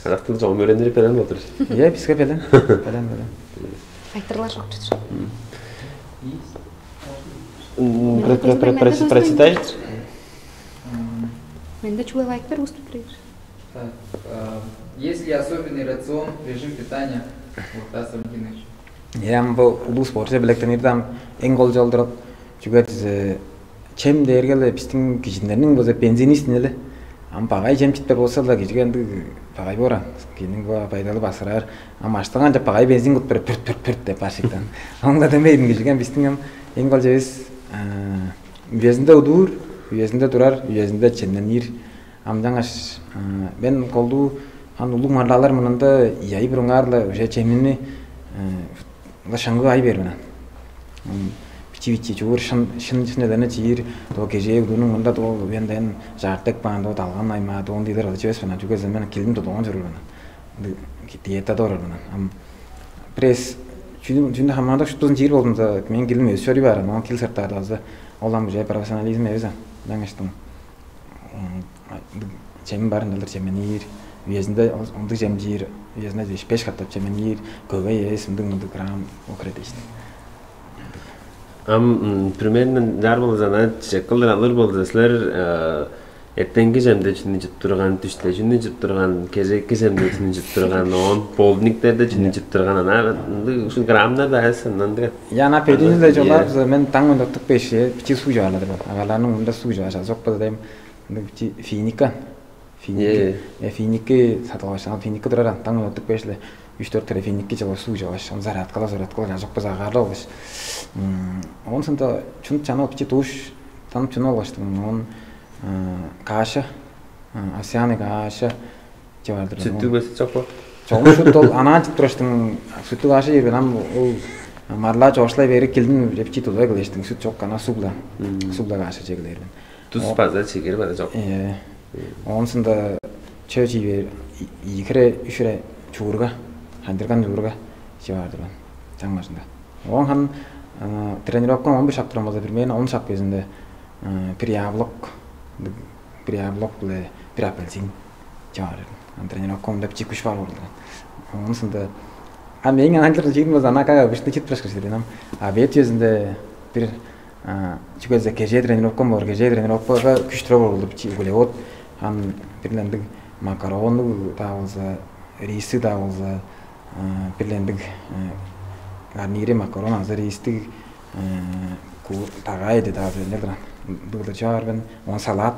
Казак тылды чогум өөрүнүп берен болур. Иә, биске белен. Белен, белен. Айтырлар жок чыдыр. Прочитай. Менде чугай лайк бер уступ турайыр. Так, есть ли особенный рацион, режим питания у Таса Валентиновича? Эм бу улус борча белектенирден эң кол жолдуруп чүге дизе чем дээрге эле биздин кижинерниң база бензинистин эле ам багай чем читпер болса да кижиге ындыг багай боор ан кижинин байдалы басыраар ам аштыган деп багай бензин куттуруп пүрт пүрт пүрт деп башиктан аңла демейдин кижиге биздин ам эң кол жебис үезинде удуур үезинде турар үезинде чемненир Ам ынчангаш мен колдуу ам улуг марлалар мурнунда ийи ай бурунгаар-ла уже чемимни ла шыңгыы ай берген. Бичи-бичи чуур шын шын чүнелерни чиир, доо кежээ угунуң мында доо үенден жаартек баан доо далган аймаа доон диилер ылчы эвес мен, чүге мен килдим додуган чоруур мен. Диетада орар мен. Ам пресс чүнү хамаандак шуптузун чиир болдумза, мен килдим өсүп чорууй баар, оон кил сыртаада база ол ам уже профессионализм эвес ам. Жаңаштың чеми бар ындалдыр чемениир, үезинде ындыг чемчиир, үезинде беш катап чемениир, көбей эвес ындыг мындыг грамм окре дээшти. Ам примерно жар болза, ана чеккылдыр алыр болза, силер эртеңки чемде чүнү чып турган, түште чүнү чып турган, кежээки чемде чүнү чып турган, оон полдниктерде чүнү чып турган, ана ушул граммнар да эс ындан деген. Я ана пединиле жолар мен таң мында тук беш бичи суу жаалады. Агаларның мында суу жаашал жок болду дейм. Ындыг бичи финика. Финики. Э финики сатып алгаш, ана финики турар антан мында тук беш эле үч төрт кире финики жаба суу жааш, он зарядкала зарядкала жажок база агаарла болгаш. Онсунда чунуп чана бичи душ танып чуну алгаштым. Он каша, овсяный каша же бардыр. Сүттүг бес жок бо. Чогум шут ол анаан чып тураштың сүттүг каша жиберген ам ол марла чоошулай бери килдим деп чит улай кылыштың сүт жок ана сугла. Сугла каша жегилерин. Тус база чигир база жок. Э. Онсунда чөө чийбе ийикире үшүре чуурга хандырган чуурга же бардыр. Чаңмажында. Оон хан тренировка он бир шак турган болза, примерно он шак кезинде бир яблок, бир яблок биле бир апельсин чаар. Ан тренировка онда бичи күш бар болду. Онусунда а мээң анайлар чыгдым болза, ана кага бишни чит прашка сиден ам. А бет чезинде бир чүгезе кежээ тренировкам бар. Кежээ тренировкага күш тура болду бичи углевод. Ан бирлендик макароннуг даа болза, риси даа болза, бирлендик гарнири макарон азыр риистиг тагаа эди даа белдер. Дылдыр чаар мен. Он салат,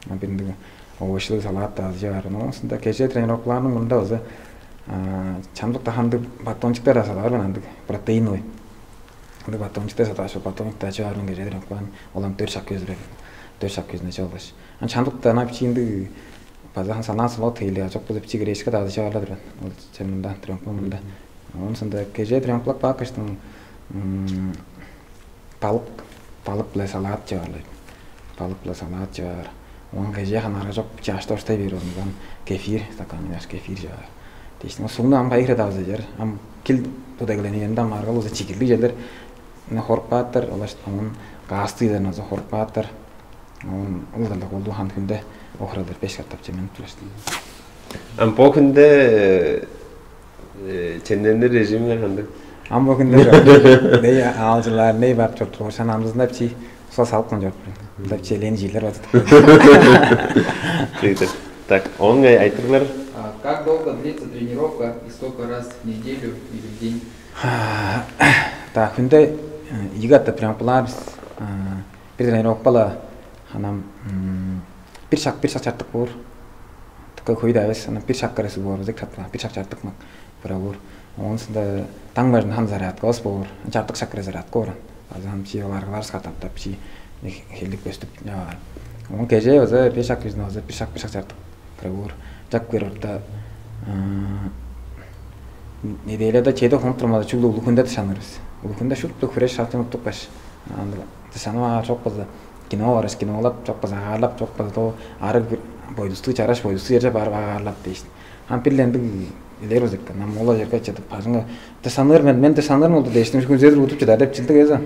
бирлендик овощлуг салат даа чаар. Онусунда кежээ тренировкаларның мында база чамдык да хандык батончуктар да салаар мен андык протеиновый. Ындык батончуктар сатааш, батончуктар чаар мен кежээ тренировкаларын. Олам дөрт шак көзүрө. Дөрт шак көзүнө чалгаш. Ан чамдык да ана бичиинди база санаан салат хейле жок болуп чигирешке дагы чаарлар мен. Ол чеминда тренировка мында. Онсунда кежээ тренировкалап баакаштың балык балык биле салат чыгарлар. Балык биле салат чыгар. Оон кежээ ханаарга чок чаашта ортай бээр болзунган кефир стаканын аш кефир чыгар. Дээштиң сугну ам кайгыра дагза чер. Ам кил тудагылени янда маргал болза чигилдиг черлер хоруп кааттар, олаш оон каастыйларын азы хоруп кааттар. Оон улдарлык улду хан хүнде охуралар беш каттап чеменип турар. Ам бо хүнде чемненир режимиңер кандай? Ам бо хүнде не аалчылар, не бак чоп турган шан амдызында чи сос алып кан чоп. Мында челен жилер базыт. Так, оңай айтырлар. Как долго длится тренировка и сколько раз в неделю или в день? Так, хүнде ийи катта прям план бир тренировкала ханам бир шак бир шак чартык боор. Такой хөй да эвес, анан бир шак кырасы боор, бир шак чартык мак бирок боор. Онусунда таң бажында хан зарядкабыз боор. Чартык шак кыра зарядка боор. Азан чи аларга барыс катаптап чи хелдик көстүп. Он кеже база беш шак бизне база бир шак бир шак чартык кыра боор. Жак бир орта неделяда чеди хонук турмада чүгле улуг хүндө дышанырбыз. Улуг хүндө шупту хүреш шаатын уттук баш. Анда дышанып аар чок болза кино барыш кинолап чок болза агаарлап чок болза то арыг бир бойдустуу чараш бойдустуу черже барып агаарлап дээшти. Ам бир эле ындыг элер болза экен. Ам ол черге чыдып бажыңга дышаныр мен мен дышаныр болду дээшти. Күнзедир утуп чыдар деп чылдык эзе.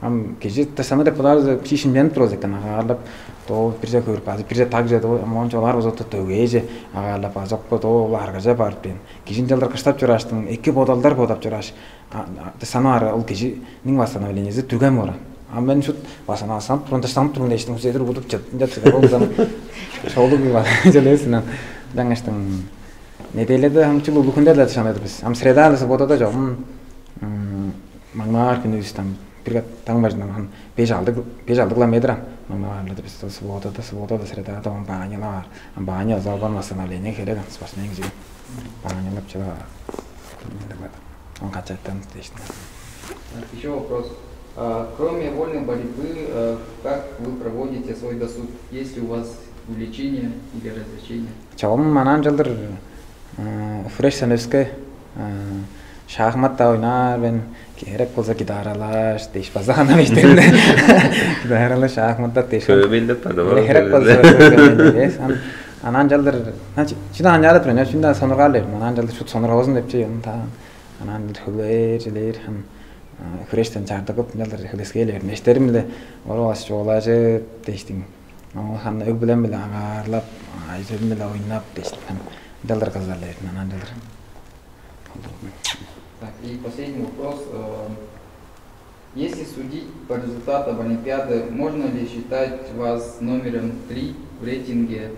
Ам кижи дышаныр деп булар чиишимченип тур болза экен. Агаарлап то бирже көрүп азы бирже так же то мончолар болза то төгээже агаарлап азокпо то ол аргаже барып бен кижин жалдар кыштап чурааштың эки бодалдар бодап чурааш дышанаар ол кижиниң восстановлениези дүрген боор. А мен шут басана санап турган дыштанып турган эштиң узедир удуп чыттым деп силер ол зам шоулуг желесинен жаңаштың неделяда хамчыл улукунда да дышанады биз. Ам среда да субботада жогум маңнаар күнүбүз там бир таң бажынан хан беш алды беш алды километр ам маңнаарлады биз субботада субботада средада он баняла бар. Ам баня залбан восстановление керек спортсмен кижи банялап чыга. Он качаттан дээшти. Еще вопрос. А, кроме вольной борьбы, а, как вы проводите свой досуг? Есть ли у вас Увлечение или развлечение? Чогум анаа ынчалдыр, э, хүреш сен өске, э, шахматта ойнаар мен, херек болза гитаралаш дээш база ана мектебинде. Гитаралаш, шахматта дээш. Көбейлеп база. Херек болза. Ан анаа ынчалдыр, значит, чүдө анчаара турган, чүндө сонургаар лер. Анаа ынчалдыр шут сонургавазын деп чей, ону таан. Анаа ынчалдыр хөглээр, жилээр, ан, э, хүрештен чардыгып, ынчалдыр хөлескээлер. Мештерим-биле орук аш чугаалажып дээштиң. Ол ханна өг-бүлем-биле агаарлап, айзем-биле ойнап дээштиң. Ам ынчалдыр кызарлар, анаа ынчалдыр. Так, и последний вопрос. Э, если судить по результатам Олимпиады, можно ли считать вас номером три в рейтинге,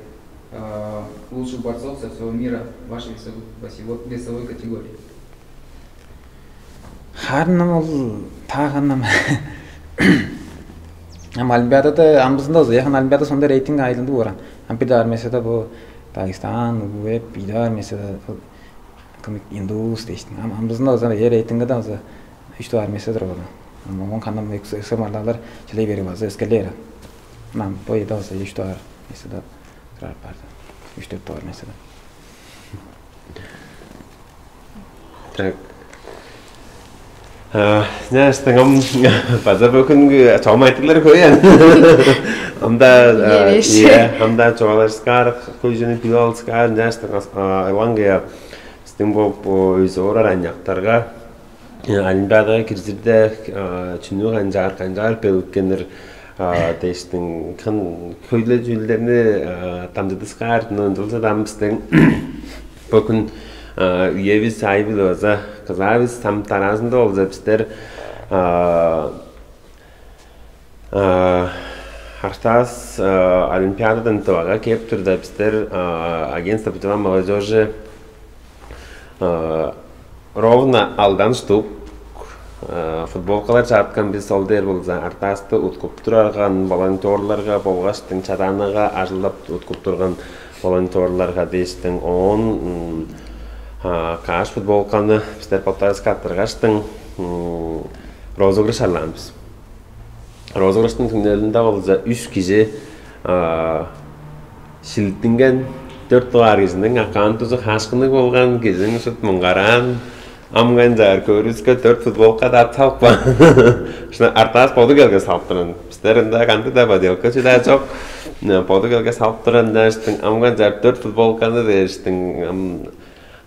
э, лучших борцов со всего мира вашей весовой, весовой, весовой категории? Харын ам ол таа ханнам. Ам Олимпиадада амбызында узуяхан Олимпиада сонда рейтинг айылынды боор. Ам бир даа армиясыда бу Дагестан, УВЭП, ийи даа армиясыда бу кымык индус дээштиң. Ам амбызында уза э рейтингде уза үч даа армиясыда турар. Ам оон ханнам экс марлалар чилей берип база өскелер. Ам бу эде уза үч даа армиясыда турар барды. Үч-дөрт даа армиясыда. Так. Няштың ам база бүгүнгү чогум айтыглар хөйен. Ында ие ында чугаалашкаар, хөйжүнү билип алышкаар, няштың ылаңгыя биздин бу өзү орар аныяктарга олимпиадага киржирде чүнү канчаар канчаар белгиккенир дээштиң хөйле чүүлдерни дамчыдыскаар ынчалза-даа биздин бөгүн үевис айбыл база кызаавыс там тараазында болза бистер Артаас олимпиададан тывага кээп турда бистер агентство по делам молодежи ровно алдан штук футболкалар чааткан бис ол дээр болза артаасты уткуп турарган волонтерларга болгаштың чадаанага ажылдап уткуп турган волонтерларга дээштиң оон каш футболканы бистер боттарыбызга аттыргаштың розыгрыш арлаан бис. Розыгрыштың түңнелинде болза үч кижи шилиттинген, төрт дугаар кижиниң акаан тузу хаашкынныг болган, кижиниң шут муңгараан, ам канчаар көөрүвүске төрт футболка даа салыпкан. Шуна артаас боду келген салып туран. Бистер ында кандыг-даа поделка чүдаа чок. Боду келген салып туран дээштиң, ам канчаар төрт футболканы дээштиң, ам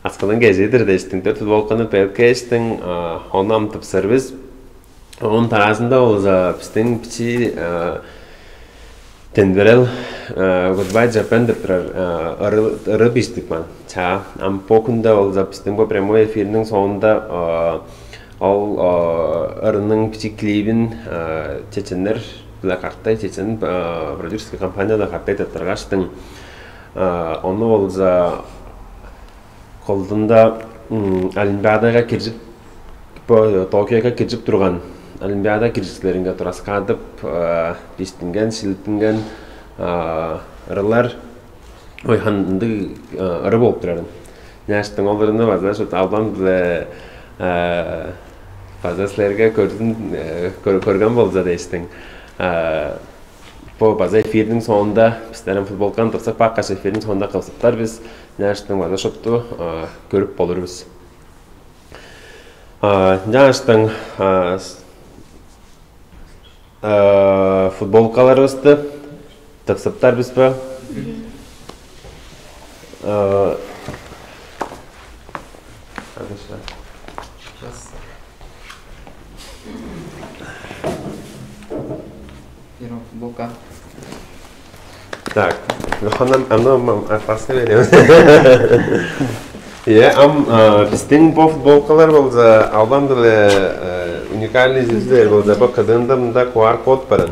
аскының кежии-дир дээштиң, төрт футболканы белкээштиң, ону ам тыпсырбыс. Оон тараазында болза биздин бичии тендерел Goodbye Japan деп турар ыры биштик ман. Чаа, ам бо хүнде болза биздин бу прямой эфирниң соонунда ол ырының бичии клибин чеченнер биле каттай, чечен продюсерский компания биле каттай тыттыргаштың, ону болза колдунда олимпиадага киржип, Токиога киржип турган олимпиада киржикчилеринге тураскаадып, биштинген, шилиттинген ырылар ойхан ындыг ыры болуп турарын. Няштың ол ырыны база шут албан биле база силерге көрдүн көрген болза дээштиң. Бо база эфирниң соонунда бистерин футболканы тырсып баккаш эфирниң соонунда кылсыптар бис. Няштың база шупту көрүп болурбуз. Няштың футболкаларыбызды тыпсыптар бис бе? Сейчас. Первая футболка. Так, ну ханан аны артаска берем. Е, ам биздин бу футболкалар болза албан биле уникальный жүзлер болза бу кыдыында мында Q R код баран.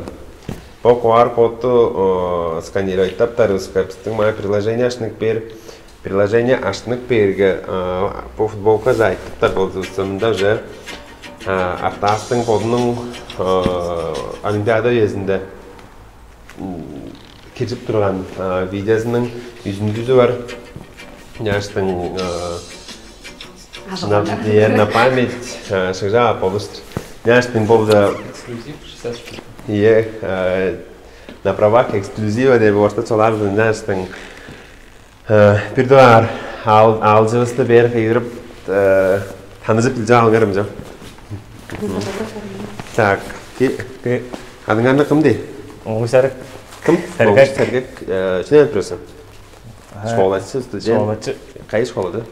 Бу Q R кодту сканировать таптарыбызга биздин маа приложение ашынып бээр. Приложение ашынып бээрге бу футболка за айтыптар болзувусса мында уже артаастың бодунуң олимпиада үезинде киржип турган видеосунуң үзүндүзү бар. Няштың на память шыгжаап болуштур. Няштың болза эксклюзив шестьдесят штук. Ие На правах эксклюзива деп орта чугаалаар ынчаштың. Бир дугаар аалчывысты бээр кыйгырып, таныжып билчип алыңарым чоп. Так, адыңарны кым дей? Оңуш арык. Кым? Сергек. Сергек. Чүнү айтып турасың? Школачы, студент. Школачы. Кайы школада?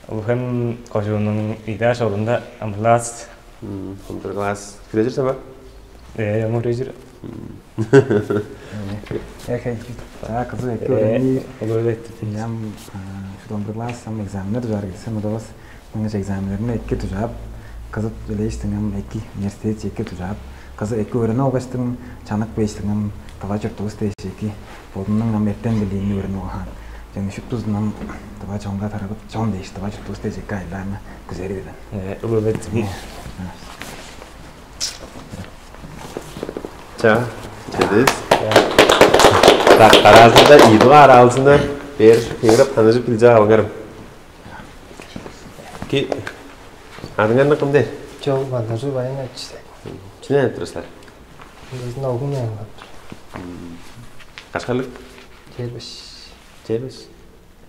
Улуг-Хем кожуунуң идаа шоолунда амырлаас. Амырлаас. Хүрежир сама? Э, ему хүрежир. Эхей, а кызы эки өрени. Олар эт. Ям шудомбурлаас ам экзаменнер дужаар келсе мудавас. Мынча экзаменнерни эки дужаап, кызып билээштиң ам эки университет эки дужаап, кызы эки өрени алгаштың, чанак бээштиң ам тыва чуртувус дээш эки бодунуң ам эртен билиини өрени алган. Жана шуптузун ам тыва чонга тарабыт чон дээш тыва чуртувус дээш эки айлаарны күзери берген. Э, улуу эт. Ча, чедис. Так, тараазында ийдугаар алзына бээр кыйгырып таныжып билче алыңарым. Ки адыңарны кым дээр? Чол бандажу байын айтчы. Чүнү айтып турасыздар? Биздин огум яңгап. Кашкарлык? Жербиш. Жербиш.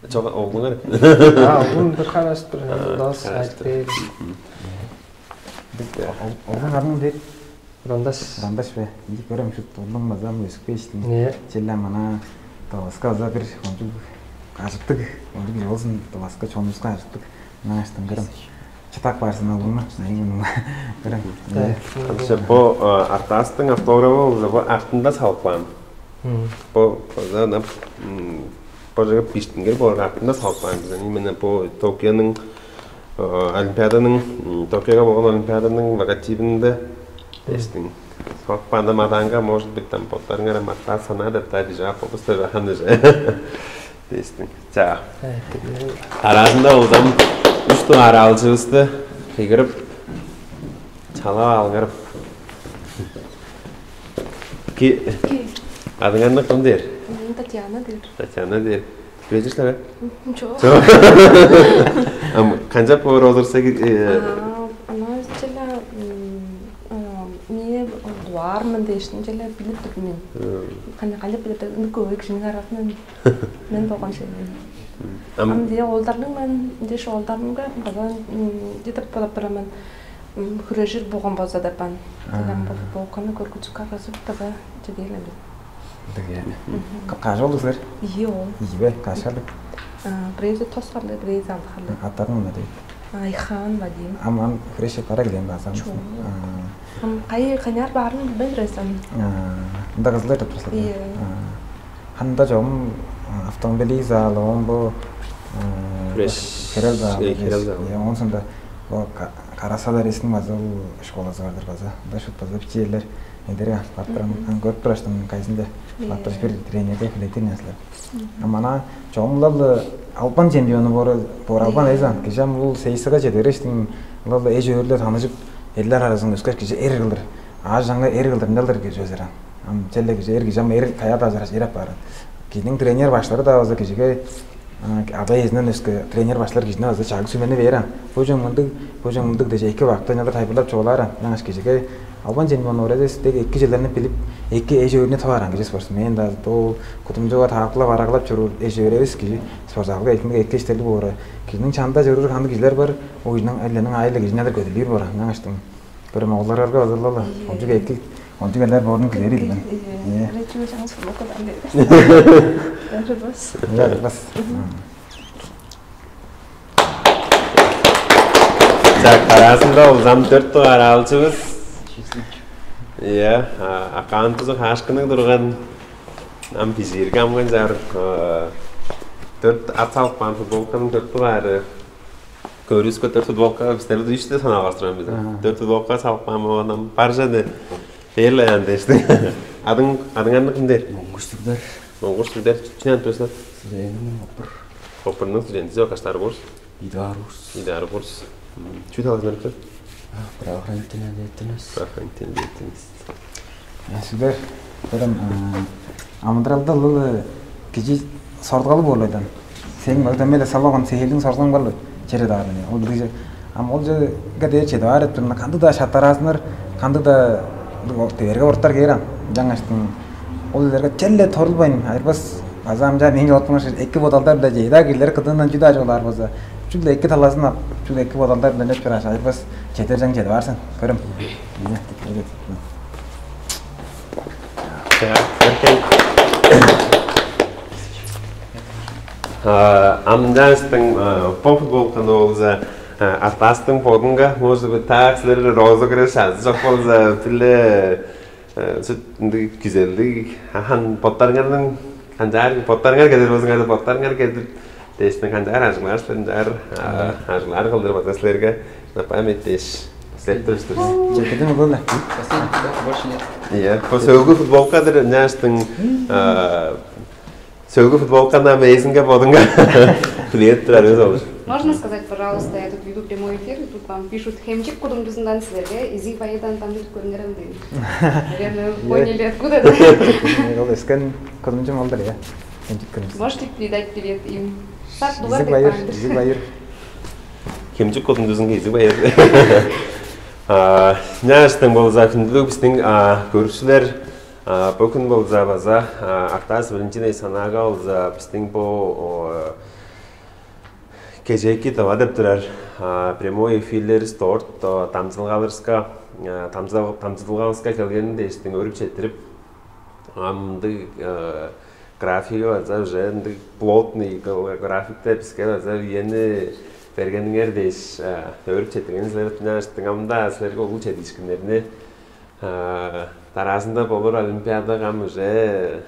Чога оглуңар. А, огум бир хараш бир дос айтып бээр. Оглуң адың деп Рандаш. Рандаш бе? Инди көрөм шут улуң база ам өсүп кээштин. Не? Челле мана Даваска база бир ончуг ажыктык, ончуг болзун Даваска чонубузга ажыктык. Мынааштан көрөм. Чытак барсын улуңну, найын көрөм. Анча бо артаастың автографы болза бо артында салып каан. Бо база ынап бо жыгып биштингер боор артында салып каан. Именно бо Токионуң олимпиаданың Токиога болгон олимпиаданың логотипинде эстиң. Салып каанда мадаанга может быть там боттарыңар артаа санаа деп да бижаап болбус деп жахан уже. Дестиң. За. Аразында болзам үч дугаар алчыбызды кыйгырып чалап алыңарып. Ки адыңарны кым дээр? Татьяна дээр. Татьяна дээр. Билежир силер бе? Чок. Ам канчап боор олурса ки Ана чела не дуармын дээшин чела билип турдум мен. Кане калып билип турдум көбөй кишинин арасынан мен болгон шей. Ам Ам дие олдарның мен деш олдарымга база жетип болуп турамын. Хүрежир болгон болза деп ан. Болканы көргүчү каргазып база жедээлем. Дыгыяны. Кажы болду силер? Ийи ол. Ийи бе? Кашкалык? Бирээзи тос харлы, бирээзи алды харлы. Аттарын мына дейт. Айхан Вадим. Ам ам хрещик пара келген базам. Ам кайы каняр баарын билбей бересен. Мында кызылар деп турсалар. Ийи. Ханда жом автомобилиза ломбо Хреш. Херел да. Херел да. Онсунда бо караса да ресин базыл школасы бардыр база. Да шут база бичиелер. Эндери баттырам көрүп турачтым кайсында баттырыш бир тренерде билетир нерселер. Мана чогумлал албан чемпиону бор бор албан эзан кижам ул сейсага чедерештиң лал эже өрлө таныжып эллер аразын өскөш кижи эр кылдыр. А жаңга эр кылдыр ындалдыр кижи өзер ан. Ам челе кижи эр кижам эр каяда ажыраш эр аппаарын. Кижиниң тренер баштары да база кижиге ада эзинен өске тренер баштар кижине база чагыг сүмени бээр ан. Бу жөн мындыг бу жөн мындыг дээш эки бакты ынчалдыр тайпырлап чугаалаар ан. Ынчангаш кижиге албан чемпион орезес дег эки черлерни билип, эки эже өөрүнү тавааран кижи спортсмен. Мен да ол кудумчуга таакпылап арагалап чоруур эже өөревис кижи спортзалга элтинде эки иштелдиг боор. Кижиниң чанында чоруур кандыг кижилер бар, ол кижиниң элдениң аайы-ла кижине көдүлүүр боор. Ынчангаш көрөм огларга базарлала. Ончук эки ончук элдер боорун билери мен. Речи жаңсыз окудан. Даже бас. Бас. Так, аразында улзам төрт дугаар алчыбыз. Иә, акаан тузу хаашкының турган ам бизирге амган жар төрт ат салып каан футболканың төрт дугаары көрүүскө төрт футболка бистерди үште санаалаштырган биз. Төрт футболка салып каан болган ам бар жаны бээрле ан дешти. Адың адыңарны ким дээр? Моңгуш сүрдер. Моңгуш сүрдер. Чүнен туйсат? Студентиң опур. Опурнуң студентизи каштар курс? Идар курс. Идар курс. Чү талазын өрүктөр? Правоохранительная деятельность. Правоохранительная деятельность. Сүдер көрөм амыдыралда ылы кижи сордугалы боорлайдан. Сен дөмеле салган сехелдиң сорзуң барлы чере даарны. Ол кижи ам ол жерге дээр чеде аар турна кандыг да шаттараасынар, кандыг да дээрге ортар кээр ам. Жаңаштың Ол силерге черле торулбайн, Айырбас база ам чаа мээң чоруткан эки бодалдар-биле чейда кирлер кыдыындан чүдө ажыглаар болза, чүгле эки талазын ап, чүгле эки бодалдар-биле деп чорааш, Айырбас четер чаң чедип аар сен. Көрем. Ийе, тик, эдет. Амдастың по футболканы болза, Артастың бодунга, может быть, так силер розыгрыш азы чок болза, биле Э, сыт ындыг күзелдиг, ахан боттарыңарның канчаар, боттарыңар кедер болзуңар, боттарыңар кедип, дээштиң канчаар ажыглаар силер, ынчаар, а, ажыглаар кылдыр база силерге на память дээш, силеп тур силер. Чекеден улула. Последний футболка больше нет. Иә, по сөөгү футболкадыр, няштың, а, сөөгү футболканы ам эзинге бодуңга билет турар өз болуш. Можно сказать, пожалуйста, я тут веду прямой эфир, и тут вам пишут, Хемчик кудуңдузундан силерге изиг байырдан таныдып көрүңерем дейм. Наверное, поняли, откуда, да? Ол өскен кудумчум олдур, иә. Хемчик кудумчум. Можете передать привет им? Сак дугар изиг деп байыр, каан-дыр. Изиг байыр. Хемчик кудуңдузунга изиг байыр. А, няштың болза, хүндүлүг бистиң, а, көрүкчүлер, а, бу хүн болза база, а, Артас Валентинович санаага болза бистиң бу, о, кежээки тыва деп турар, а, прямой эфирлер, сторт, а, дамчылгаларга, а, дамчыл-, дамчылгаларга келгенин дээштиң өрүп четтирип, ам ындыг, а, графиги база уже ындыг плотный графикте биске база үени бергениңер дээш, а, өрүп четтирген силер, тынчаштың ам-даа силерге улуг чедиишкиннерни, а, дараазында болур Олимпиадага ам уже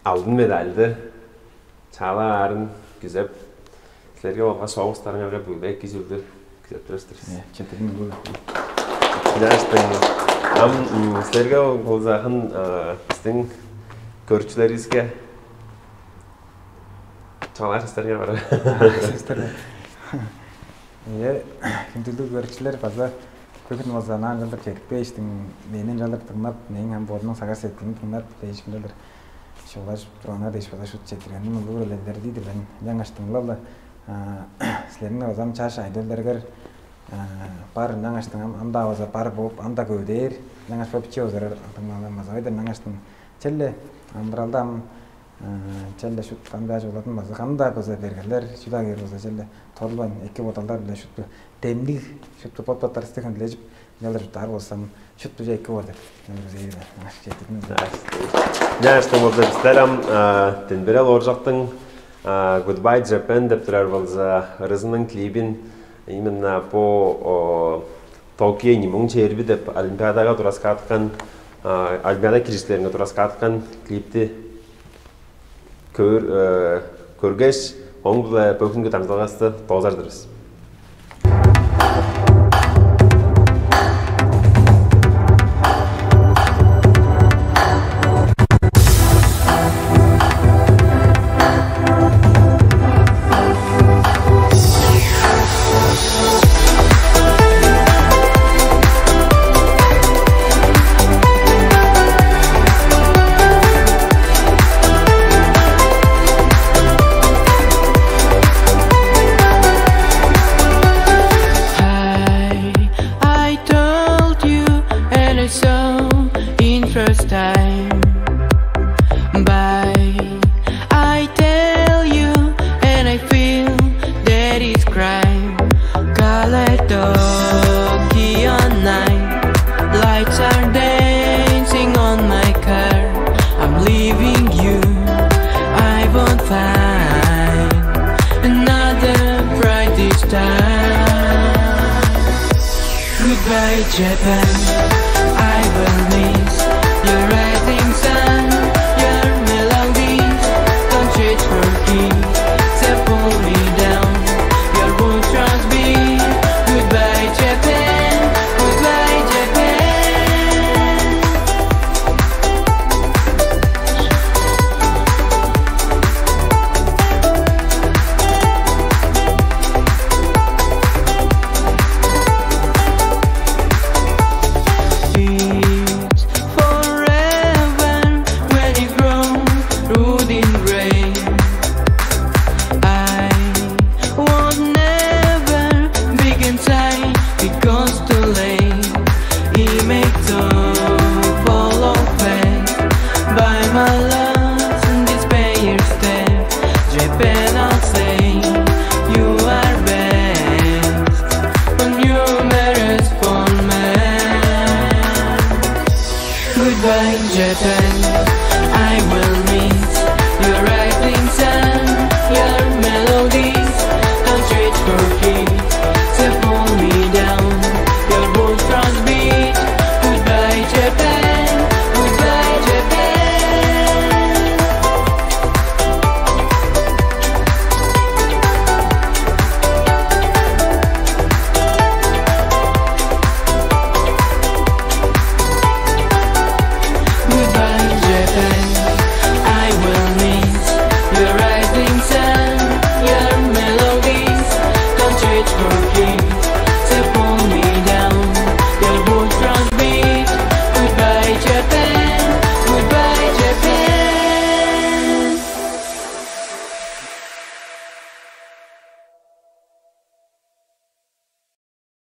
алдын медальды чаала аарын күзеп, силерге болгаш соовустарыңарга бүгү эки чүүлдү күзеп турар-дыр бис. Э, четтирдим, улуг. Тынчаштың ам, м, силерге болза, а, бистиң көрүкчүлеривиске чугаалаар сөстериңер бар бе? Сөстер. Э, хүндүлүг көрүкчүлер, база бүгүн болза ынчалдыр чедип кээштиң, мени ынчалдыр дыңнап, мээң ам бодумнуң сагыш-сеткилимни дыңнап, дээш ынчалдыр шоолажып турганнар дээш база шуут четтиргеним улуг-дур, элдер-дир мен. Ынчангаштың ылап-ла, а, силерниң база ам чаш айдолдарыңар, а, бар, ынчангаштың ам, ам-даа база бар бооп, ам-даа көвүдээр, ынчангаш бо биче озарар дыңналган база ойдур, ынчангаштың черле амыдыралда ам, а, черле шуут ам-даа чугулатын база, кандыг-даа база бергелер, чүү-даа кээр болза, черле торулбайн, эки бодалдар-биле шупту демниг, шупту бот-боттарывысты хүндүлежип, ынчалдыр чурттаар болза, шупту эки боор деп. Ынчалдыр база ийин, ынчангаш четтирдим. Ынчангаштың болза, бистер ам, а, Динбирел Ооржактың, а, Goodbye Japan деп турар болза, ырызының клибин именно по, о, Токио ийи муң чээрби деп олимпиадага тураскааткан, а, олимпиада киржикчилеринге тураскааткан клипти көр-, э, көргеш, ооң-биле бөгүнгү дамчыдылгавысты доозар-дыр бис. I, I told you and I saw in first time. Bye, I tell you and I feel that is crime. Kaleidoscope night, lights are dancing on my car. I'm leaving you, I won't find another bright this time. Goodbye, Japan. I will miss your rising sun, your melodies don't change for me. They pull me down, your wounds trust me. Goodbye, Japan. Goodbye, Japan.